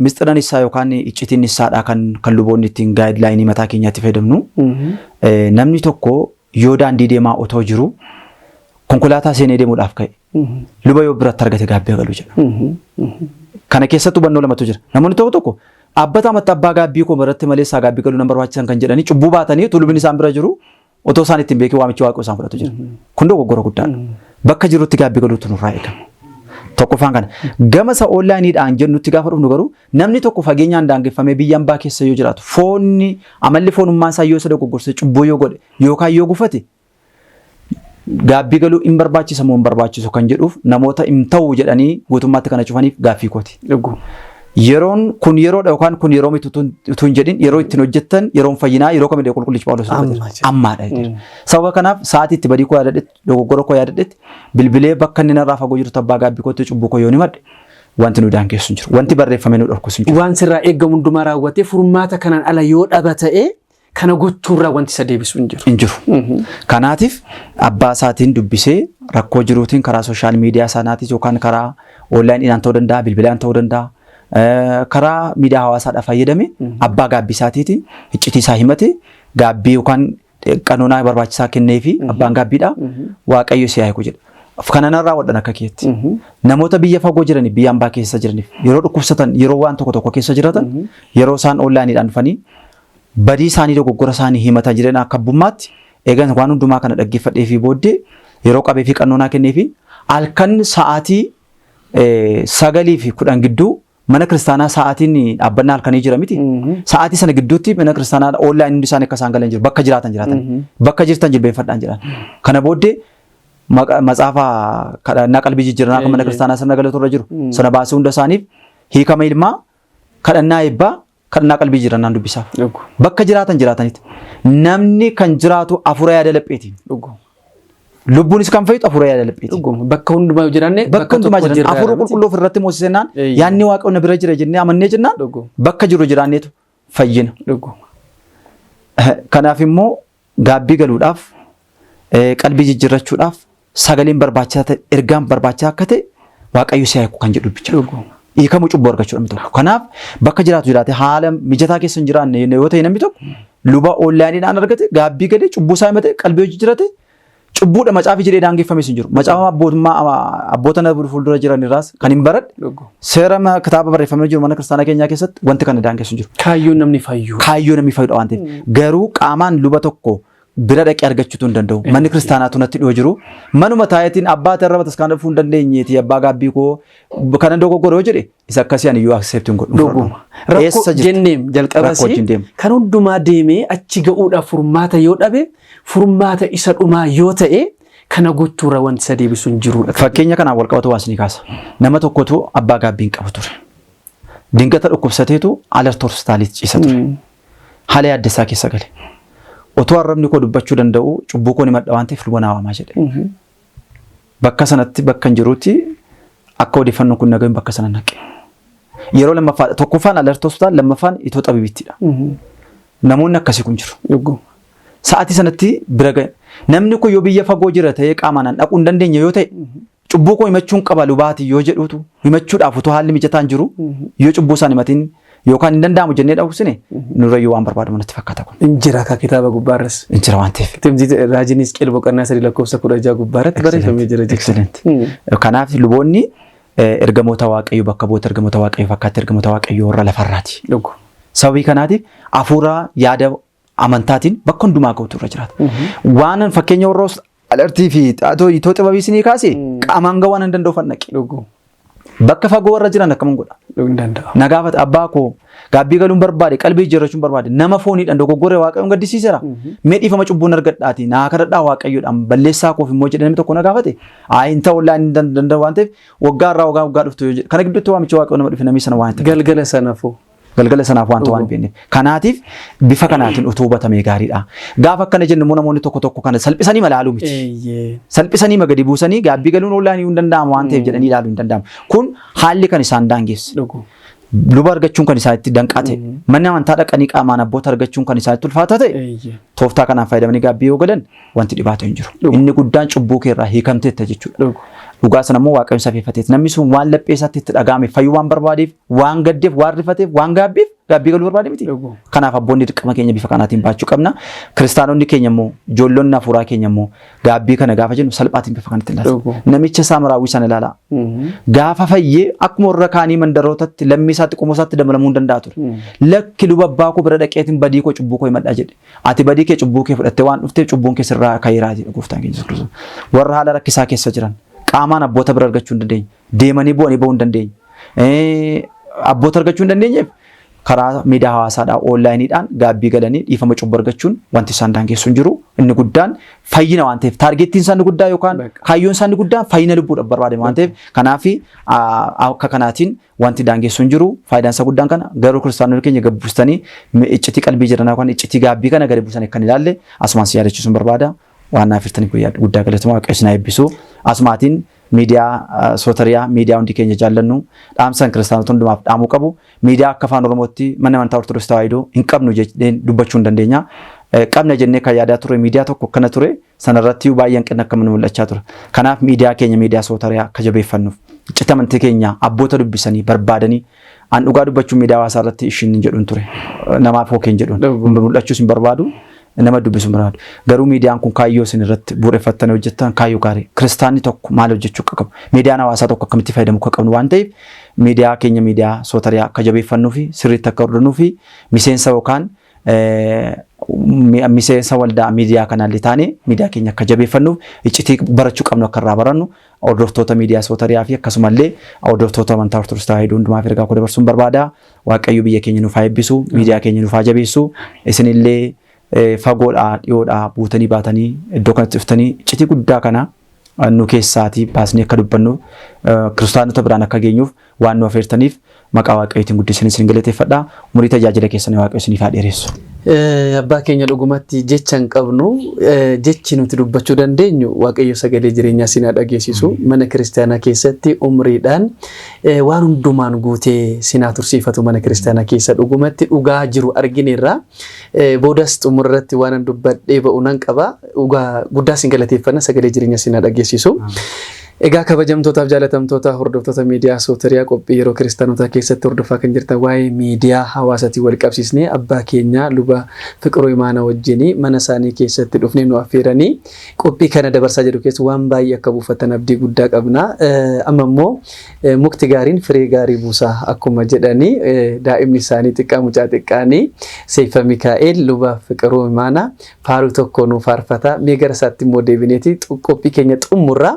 misxiran isaa yookaan iccitiin isaadha kan luboonni ittiin gaayidlaayinii mataa keenyaatti fayyadamnu. Namni tokko yoo daandii deemaa otoo jiru konkolaataa seenee deemuudhaaf ka'e luba yoo biratti argate gaabbii galu jedha. Kana keessatti hubannoo lamatu jira. Namoonni tokko tokko dhaabbata amatti abbaa gaabbii koo biratti malee isaa gaabbii galuu nan barbaachisan kan jedhanii cubbuu baatanii utuu lubni isaan bira jiru otoo isaan ittiin beekee waamichi waaqoo isaan fudhatu jira. Kun dogoggora guddaadha. Bakka jirutti gaabbii galuutu nurraa eegama. Tokkoffaan kana. Gama isa onlaayiniidhaan jennutti gaafa dhufnu garuu namni tokko fageenyaan daangeffamee biyya ambaa keessa yoo jiraatu foonni amalli foonummaa isaa yoo isa dogoggorse cubbuu yoo godhe yookaan yoo gufate gaabbii galuu hin barbaachisa moo hin barbaachisu kan jedhuuf namoota hin ta'u jedhanii guutummaatti kana cufaniif gaaffii kooti. Dhuguma. Yeroon kun yeroodha yookaan kun yeroo miti utuu hin jedhin yeroo ittiin hojjettan yeroon fayyinaa yeroo kamillee qulqullichi Phaawulos Amma dubbate. jedha. Ammaadha jechuudha. Sababa kanaaf sa'aatii itti badii koo yaadadhetti dogoggora koo yaadadhetti bilbilee bakka inni narraa fagoo jiru abbaa gaabbii kootti cubbuu koo yoo himadhe wanti nu daangessu hin jiru. Wanti barreeffame nu dhorkus hin jiru. Waan sirraa eeggamu hundumaa raawwatee furmaata kanaan ala yoo dhaba ta'e kana gochuurraa wanti isa deebisu hin jiru. Hin jiru. Kanaatiif abbaa isaatiin dubbisee rakkoo jiruutiin karaa sooshaal miidiyaa sanaatis yookaan karaa onlaayiniidhaan ta'uu danda'a, bilbilaan ta'uu danda'a, karaa miidiyaa hawaasaadhaan fayyadame abbaa gaabbii isaatiitiin iccitii isaa himate gaabbii yookaan qanoonaa barbaachisaa kenneefi abbaan gaabbiidha Waaqayyo si haa hiiku jedha. Kana narraa wadhan akka keetti. Namoota biyya fagoo jiraniif biyya ambaa keessa jiraniif yeroo dhukkubsatan yeroo waan tokko tokko keessa jiraatan yeroo isaan onlaayiniidhaan dhufanii badii isaanii dogoggora isaanii himatan jireenya akka abbummaatti eegan waan hundumaa kana dhaggeeffadhee fi booddee yeroo qabee fi qannoonaa kennee fi halkan sa'aatii 9:10 gidduu mana kiristaanaa sa'aatiin dhaabbannaa halkanii jira miti. Sa'aatii sana gidduutti mana kiristaanaa onlaayinii hundi isaanii akka isaan galan jiru bakka jiraatan jiraatan bakka jirtan jilbeenfadhaan jedhan. Kana booddee matsaafa kadhannaa qalbii jijjiirannaa kan mana kiristaanaa sirna galatu irra jiru sana baasee hunda isaaniif hiikama ilmaa kadhannaa eebbaa kadhannaa qalbii jijjiirannaan dubbisaaf. Bakka jiraatan jiraatanitti. Namni kan jiraatu hafuura yaada lapheetiin. Lubbuunis kan fayyitu hafuura yaada lapheetiin. Dhuguma. Bakka hundumaa yoo jiraanne Bakka hundumaa tokko jiran jirra hafuura miti. qulqulluu ofirratti moosisennaan Eeyyee. yaadni waaqayyo na bira jira jennee amannee jennaan Dhuguma. bakka jiru jiraanneetu fayyina. Dhuguma. Kanaaf immoo gaabbii galuudhaaf qalbii jijjiirrachuudhaaf sagaleen barbaachisaa ta'e ergaan barbaachisaa akka ta'e waaqayyo si haa hiiku kan jedhu dubbicha. Dhuguma. Hiikamuu cubbuu argachuudha namni tokko. Kanaaf bakka jiraatu jiraate haala mijataa keessa hin jiraanne yoo ta'e namni tokko luba onlaayiniidhaan argate gaabbii galee cubbuu isaa himate qalbii hojii jirate cubbuudha macaafi jedhee daangeffames hin jiru. Macaafa abbootummaa abboota na fuuldura jiran irraas kan hin baradhe Dhuguma. seera kitaaba barreeffamee jiru mana kiristaanaa keenyaa keessatti wanti kana daangessu hin jiru. Kaayyoon namni fayyuu. Kaayyoo namni fayyudha waan ta'eef. Garuu qaamaan luba tokko bira dhaqee argachuutu hin danda'u. Manni kiristaanaatu natti dhiyoo jiru. Manuma taayetiin abbaa ta'e irra bataskaana dhufuu hin dandeenyeeti abbaa gaabbii koo kana dogoggora yoo jedhe isa akkasii ani iyyuu accept hin godhu. Dhuguma. Rakkoo Eessa jirta? jenneem jalqabas Rakkoo wajjin deema. kan hundumaa deemee achi ga'uudhaaf furmaata yoo dhabe furmaata isa dhumaa yoo ta'e kana gochuurra wanti isa deebisu hin jirudha. Fakkeenya kanaan wal qabatu waan isinii kaasa. Nama tokkotu abbaa gaabbii hin qabu ture. Dingata dhukkubsateetu alert hospitaalitti ciisa ture. Haala yaaddessaa keessa gale. Otoo arrabni koo dubbachuu danda'u cubbuu koo ni madha waan ta'eef luba naa waamaa jedhe. Bakka sanatti bakka hin jirutti akka odeeffannoon kun nagaheen bakka sana naqe. Yeroo lammaffaa tokkoffaan alert hospitaal lammaffaan itoo xabibittidha. Namoonni akkasii kun jiru. Dhuguma. Sa'aatii sanatti bira ga'e. Namni kun yoo biyya fagoo jira ta'ee qaamaan dhaquu hin dandeenye yoo ta'e cubbuu koo himachuun qaba lubaati yoo jedhutu himachuudhaaf utuu haalli mijataan jiru yoo cubbuu isaan himatiin yookaan hin danda'amu jennee dhaqsine nurrayyuu waan barbaadamu natti fakkaata kun. Hin jira akka kitaaba gubbaarras. Hin jira waan ta'eef. Timziit raajiin Hisqeel boqonnaa 3 lakkoofsa 16 gubbaarratti barreeffamee jira jechuudha. Excellent. Kanaaf luboonni ergamoota waaqayyoo bakka bu'oota ergamoota waaqayyoo fakkaatti ergamoota waaqayyoo warra lafarraati. Dhuguma. Sababii kanaatiif hafuura yaada amantaatiin bakka hundumaa ga'utu irra jiraata. Waan fakkeenya warra alertii fi itoo xibabii isinii kaase qaamaan ga'uu waan hin danda'uuf naqe. Dhuguma. Bakka fagoo warra jiran akkam godha? Hin danda'amu. Na gaafata abbaa koo gaabbii galuun barbaade, qalbii jijjiirrachuun barbaade, nama fooniidhaan dogoggoree Waaqayyoon gaddisiiseera. Mee dhiifama cubbuun argadhaati naa kadhadhaa Waaqayyoodhaan balleessaa koof immoo jedhee namni tokko na gaafate. Haa hin ta'u laa hin danda'u waan ta'eef waggaa irraa waggaa waggaa dhuftu yoo jedhe. Kana gidduutti waamichi Waaqayyoo nama dhufe namni sana waan hin ta'eef. Galgala sanaafuu. Galgala sanaaf waan ta'u waan hin beekneef. Kanaatiif bifa kanaatiin utuu hubatamee gaariidha. Gaafa akkana jennu immoo namoonni tokko tokko kana salphisanii malaaluu miti. Salphisanii gadi buusanii gaabbii galuun oollaan hin danda'amu waan ta'eef jedhanii ilaaluu hin danda'amu. Kun haalli kan isaan daangesse. Luba argachuun kan isaan itti danqaa ta'e. Manni amantaa dhaqanii qaamaan abboota argachuun kan isaan itti ulfaataa ta'e. Tooftaa kanaan fayyadamanii gaabbii yoo galan wanti dhibaatu hin jiru. Inni guddaan cubbuu kee irraa hiikamteetta jechuudha. Dhugaa sana immoo Waaqayyoon safeeffateet. Namni sun waan laphee isaatti itti dhaga'ame fayyuu waan barbaadeef, waan gaddeef, waan rifateef, waan gaabbiif gaabbii galuu barbaade miti. Kanaaf abboonni dirqama keenya bifa kanaatiin baachuu qabna. Kiristaanonni keenya immoo, ijoollonni hafuuraa keenya immoo gaabbii kana gaafa jennu salphaatiin bifa kanatti ilaala. Namicha Saamiraawwii sana ilaalaa. Gaafa fayyee akkuma warra kaanii mandarootatti lammii isaatti qomoo isaatti dabalamuu hin danda'a ture. Lakki luba abbaa koo bira dhaqeetiin badii koo cubbuu koo himadhaa jedhe. Ati badii kee cubbuu kee fudhattee waan dhufteef cubbuun kee sirraa ka'eeraa jedhe gooftaan keenya Yesuus Kiristoos. Warra haala rakkisaa keessa jiran qaamaan abboota bira argachuu hin dandeenye. Deemanii bu'anii ba'uu hin dandeenye. Abboota argachuu hin dandeenyeef karaa miidiyaa hawaasaadhaan onlaayiniidhaan gaabbii galanii dhiifama cubbuu argachuun wanti isaan daangessu hin jiru. Inni guddaan fayyina waan ta'eef taargeettiin isaanii guddaa yookaan kaayyoon isaanii guddaan fayyina lubbuudhaaf barbaadame waan ta'eef kanaaf akka kanaatiin wanti daangessu hin jiru. Faayidaan isaa guddaan kana garuu kiristaanonni keenya gad buustanii iccitii qalbii jiranaa yookaan iccitii gaabbii kana gadi buusanii kan ilaalle asumaan si yaadachiisuun barbaada. Waan naaf hirtaniif guddaa galatoomaa, Waaqayyo isin haa eebbisu. Asumaatiin miidiyaa Sootariyaa, miidiyaa hundi keenya jaallannu, dhaamsan kiristaanota hundumaaf dhaamuu qabu. Miidiyaa akka afaan Oromootti manni amantaa Ortodoksii Tawaahidoo hin qabnu jedheen dubbachuu hin dandeenya. Qabna jennee kan yaadaa turre miidiyaa tokko akkana ture sanarratti baay'ee hanqinni akka nu mul'achaa ture. Kanaaf miidiyaa keenya miidiyaa Sootariyaa akka jabeeffannuuf iccita amantii keenya abboota dubbisanii barbaadanii an dhugaa dubbachuun miidiyaa hawaasaa irratti ishiin hin jedhuun ture. Namaaf hookeen jedhuun mul'achuus hin barbaadu. Nama dubbisu hin barbaadu. Garuu miidiyaan kun kaayyoo isin irratti bu'uureffattanii hojjettan kaayyoo gaarii. Kiristaanni tokko maal hojjechuu akka qabu, miidiyaan hawaasaa tokko akkamitti fayyadamuu akka qabnu waan ta'eef miidiyaa keenya miidiyaa Sootariyaa akka jabeeffannuu fi sirriitti akka hordofnuu fi miseensa yookaan miseensa waldaa miidiyaa kanaallee taane miidiyaa keenya akka jabeeffannuuf iccitii barachuu qabnu akka irraa barannu hordoftoota miidiyaa Sootariyaa fi akkasumallee hordoftoota amantaa Ortodoksii Tawaahidoo hundumaaf ergaa koo dabarsuun barbaada. Waaqayyo biyya keenya nuuf haa eebbisu, miidiyaa keenya nuuf haa jabeessu. Isinillee fagoodhaa dhiyoodhaa buutanii baatanii iddoo kanatti dhuftanii iccitii guddaa kana nu keessaatii baasnee akka dubbannu kiristaanota biraan akka geenyuuf waan nu afeertaniif maqaa Waaqayyootiin guddisanii isin galateeffadha. Umurii tajaajila keessanii Waaqayyo isiniif haa dheeressu. Abbaa keenya dhugumatti jecha hin qabnu, jechi nuti dubbachuu dandeenyu Waaqayyo sagalee jireenyaa isin haa dhageessisu. Mana kiristaanaa keessatti umriidhaan waan hundumaan guutee sin haa tursiifatu. Mana kiristaanaa keessa dhugumatti dhugaa jiru argineerra. Boodas xumurratti waan an dubbadhee ba'u nan qaba. Dhugaa guddaa sin galateeffanna, sagalee jireenya sin haa dhageessisu. Egaa kabajamtootaaf jaalatamtoota hordoftoota miidiyaa Sootariyaa, qophii yeroo kiristaanotaa keessatti hordofaa kan jirtan waa'ee miidiyaa hawaasaatiin wal qabsiisnee abbaa keenya luba Fiqiruu Imaanaa wajjin mana isaanii keessatti dhufnee nu affeeranii qophii kana dabarsaa jedhu keessa waan baay'ee akka buufatan abdii guddaa qabna. Amma immoo mukti gaariin firee gaarii buusa akkuma jedhanii daa'imni isaanii xiqqaa mucaa xiqqaanii Seefa Mikaa'el luba Fiqiruu Imaanaa faaruu tokko nu faarfata. Mee gara isaatti immoo deebineeti qophii keenya xumurra.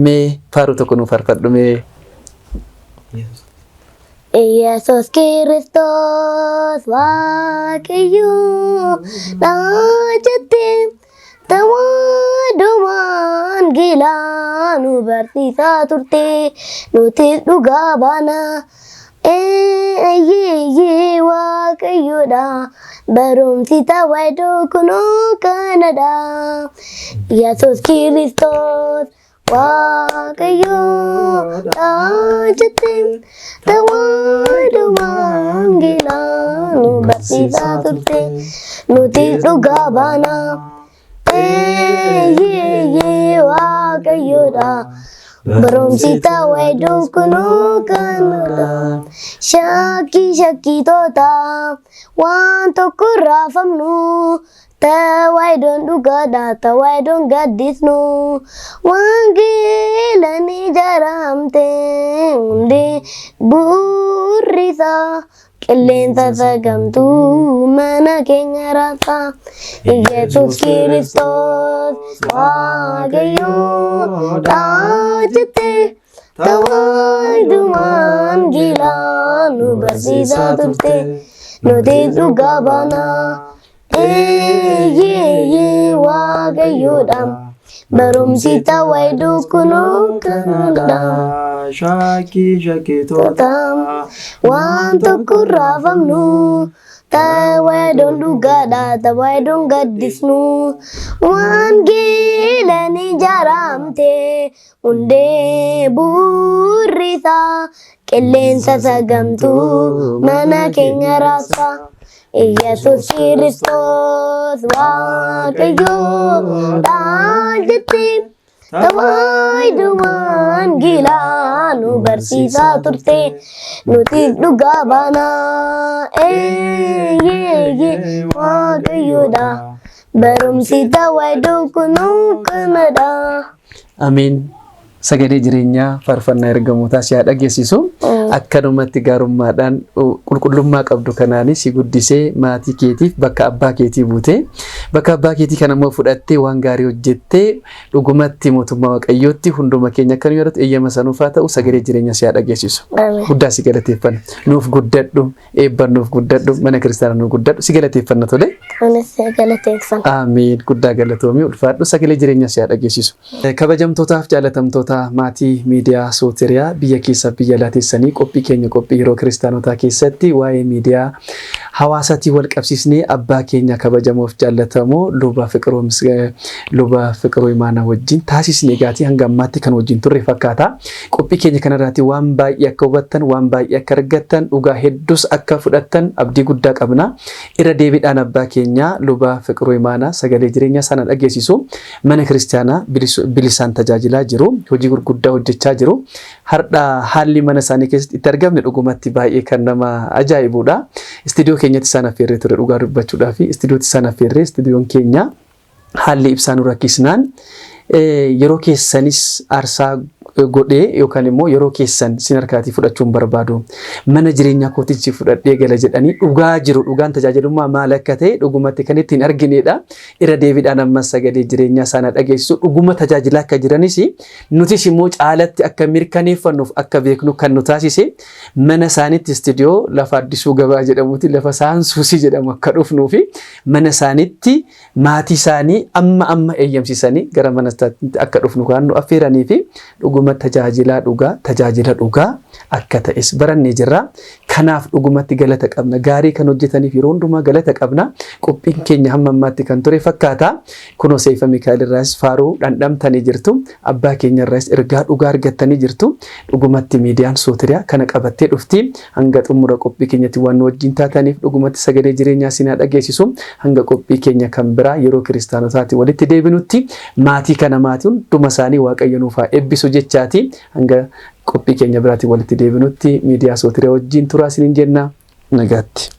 Mee faaruu tokko nu faarfadhu mee. Yesus Kiristoos Waaqayyo jettee tawaadumaan gilaa nu barsiisaa turte, nutis dhugaa baana. Eeyyee, Waaqayyoodha, barumsi tawaahidoo kunoo kanadha. Yesus Kiristoos Waaqayyoodha jettee tawaadumaan gilaa nu barsiisaa turte, nuti dhugaa baana. Eeyyee, Waaqayyoodha. Barumsi tawaahidoo kunoo kanadha. Shakkii shakkitoota waan tokko raafamnu. Tawaahidoon dhugaadha, tawaahidoon gaddisnu. Wangeelaan ijaaramte hundee bu'uurrisaa. Qilleensa sagamtuu mana keenya raasaa. Yesus Kiristoos Waaqayyoodha jettee Tawaayidumaan gilaa nu barsiisaa turte nuti dhugaa baanaa. Eeyyee waaqayyoodha. Barumsi tawaayiduu kunoo kanadha. Shaakii shaakitoota. Waan tokko raafamnu tawaayidoon dhugaadha tawaayidoon gaddisnu waan geelan ijaaramte hundee bu'uurrisaa qilleensa sagamtuu mana keenya raasa. Iyyasuus Kiristoos waaqayyoodha jettee tawaayidumaan gilaa nu barsiisaa turte nuti dhugaa baanaa. Eeyyee waaqayyoodha. Barumsi tawaayidoo kunuu kanadha. Ameen. Sagalee jireenyaa faarfannaa ergamootaa si haa dhageessisu. Akkanumatti gaarummaadhaan qulqullummaa qabdu kanaanis si guddisee maatii keetiif bakka abbaa keetii buutee bakka abbaa keetii kana immoo fudhattee waan gaarii hojjettee dhugumatti mootummaa waaqayyootti hunduma keenya akka nu yaadatu eeyyama sanuufaa ta'u sagalee jireenyaa si haa dhageessisu. Guddaa si galateeffanna. Nuuf guddadhu, eebban nuuf guddadhu, mana kiristaanaa nuuf guddadhu si galateeffanna tole. Anis galateeffanna. Ameen. Guddaa galatoomii ulfaadhu sagalee jireenyaa si haa dhageessisu. Kabajamtootaaf jaalatamtoota maatii miidiyaa Sootiriyaa biyya keessaa biyya alaa teessanii qophii keenya qophii yeroo kiristaanotaa keessatti waa'ee miidiyaa hawaasaatiin wal qabsiisnee abbaa keenya kabajamoof jaallatamoo luba Fiqiruu luba Fiqiruu Imaanaa wajjin taasisne egaatii hanga ammaatti kan wajjin turre fakkaata. Qophii keenya kanarraati waan baay'ee akka hubattan, waan baay'ee akka argattan, dhugaa hedduus akka fudhattan abdii guddaa qabna. Irra deebiidhaan abbaa keenya luba Fiqiruu Imaanaa sagalee jireenyaa sana dhageessisu mana kiristaanaa bilisaan tajaajilaa jiru, hojii gurguddaa hojjechaa jiru. Har'a haalli mana isaanii keessatti itti argamne dhugumatti baay'ee kan nama ajaa'ibudha. Istiidiyoo keenyatti isaan affeerree ture dhugaa dubbachuudhaaf. Istiidiyootti isaan affeerree istiidiyoon keenya haalli ibsaa nu rakkisnaan yeroo keessanis aarsaa godhee yookaan immoo yeroo keessan sin harkaatii fudhachuun barbaadu. Mana jireenyaa kootichi fudhadhee gala jedhanii dhugaa jiru dhugaan tajaajilummaa maal akka ta'e dhugumatti kan ittiin arginedha. Irra deebiidhaan ammas sagalee jireenyaa sana dhageessisu dhuguma tajaajilaa akka jiranis nutis immoo caalatti akka mirkaneeffannuuf akka beeknu kan nu taasise mana isaaniitti istiidiyoo lafa Addisuu Gabaa jedhamuuti lafa Saansuusii jedhamu akka dhufnuu fi mana isaaniitti maatii isaanii amma amma eeyyamsiisanii gara mana isaaniitti akka dhufnu kan nu affeeranii fi dhuguma tajaajilaa dhugaa tajaajila dhugaa akka ta'es barannee jirra. Kanaaf dhugumatti galata qabna. Gaarii kan hojjetaniif yeroo hundumaa galata qabna. Qophiin keenya hamma ammaatti kan ture fakkaata. Kunoo Seefa Mikaa'el irraas faaruu dhandhamtanii jirtu. Abbaa keenya irraas ergaa dhugaa argattanii jirtu. Dhugumatti miidiyaan Sootiriyaa kana qabattee dhufti. Hanga xumura qophii keenyatti waan nu wajjin taataniif dhugumatti sagalee jireenyaa isin haa dhageessisu. Hanga qophii keenya kan biraa yeroo kiristaanotaatti walitti deebinutti maatii kana maatii hunduma isaanii Waaqayyo nuuf haa eebbisu jechaati. Hanga qophii keenya biraatiin walitti deebinutti miidiyaa Sootiriyaa wajjin turaa isiniin jenna. Nagaatti.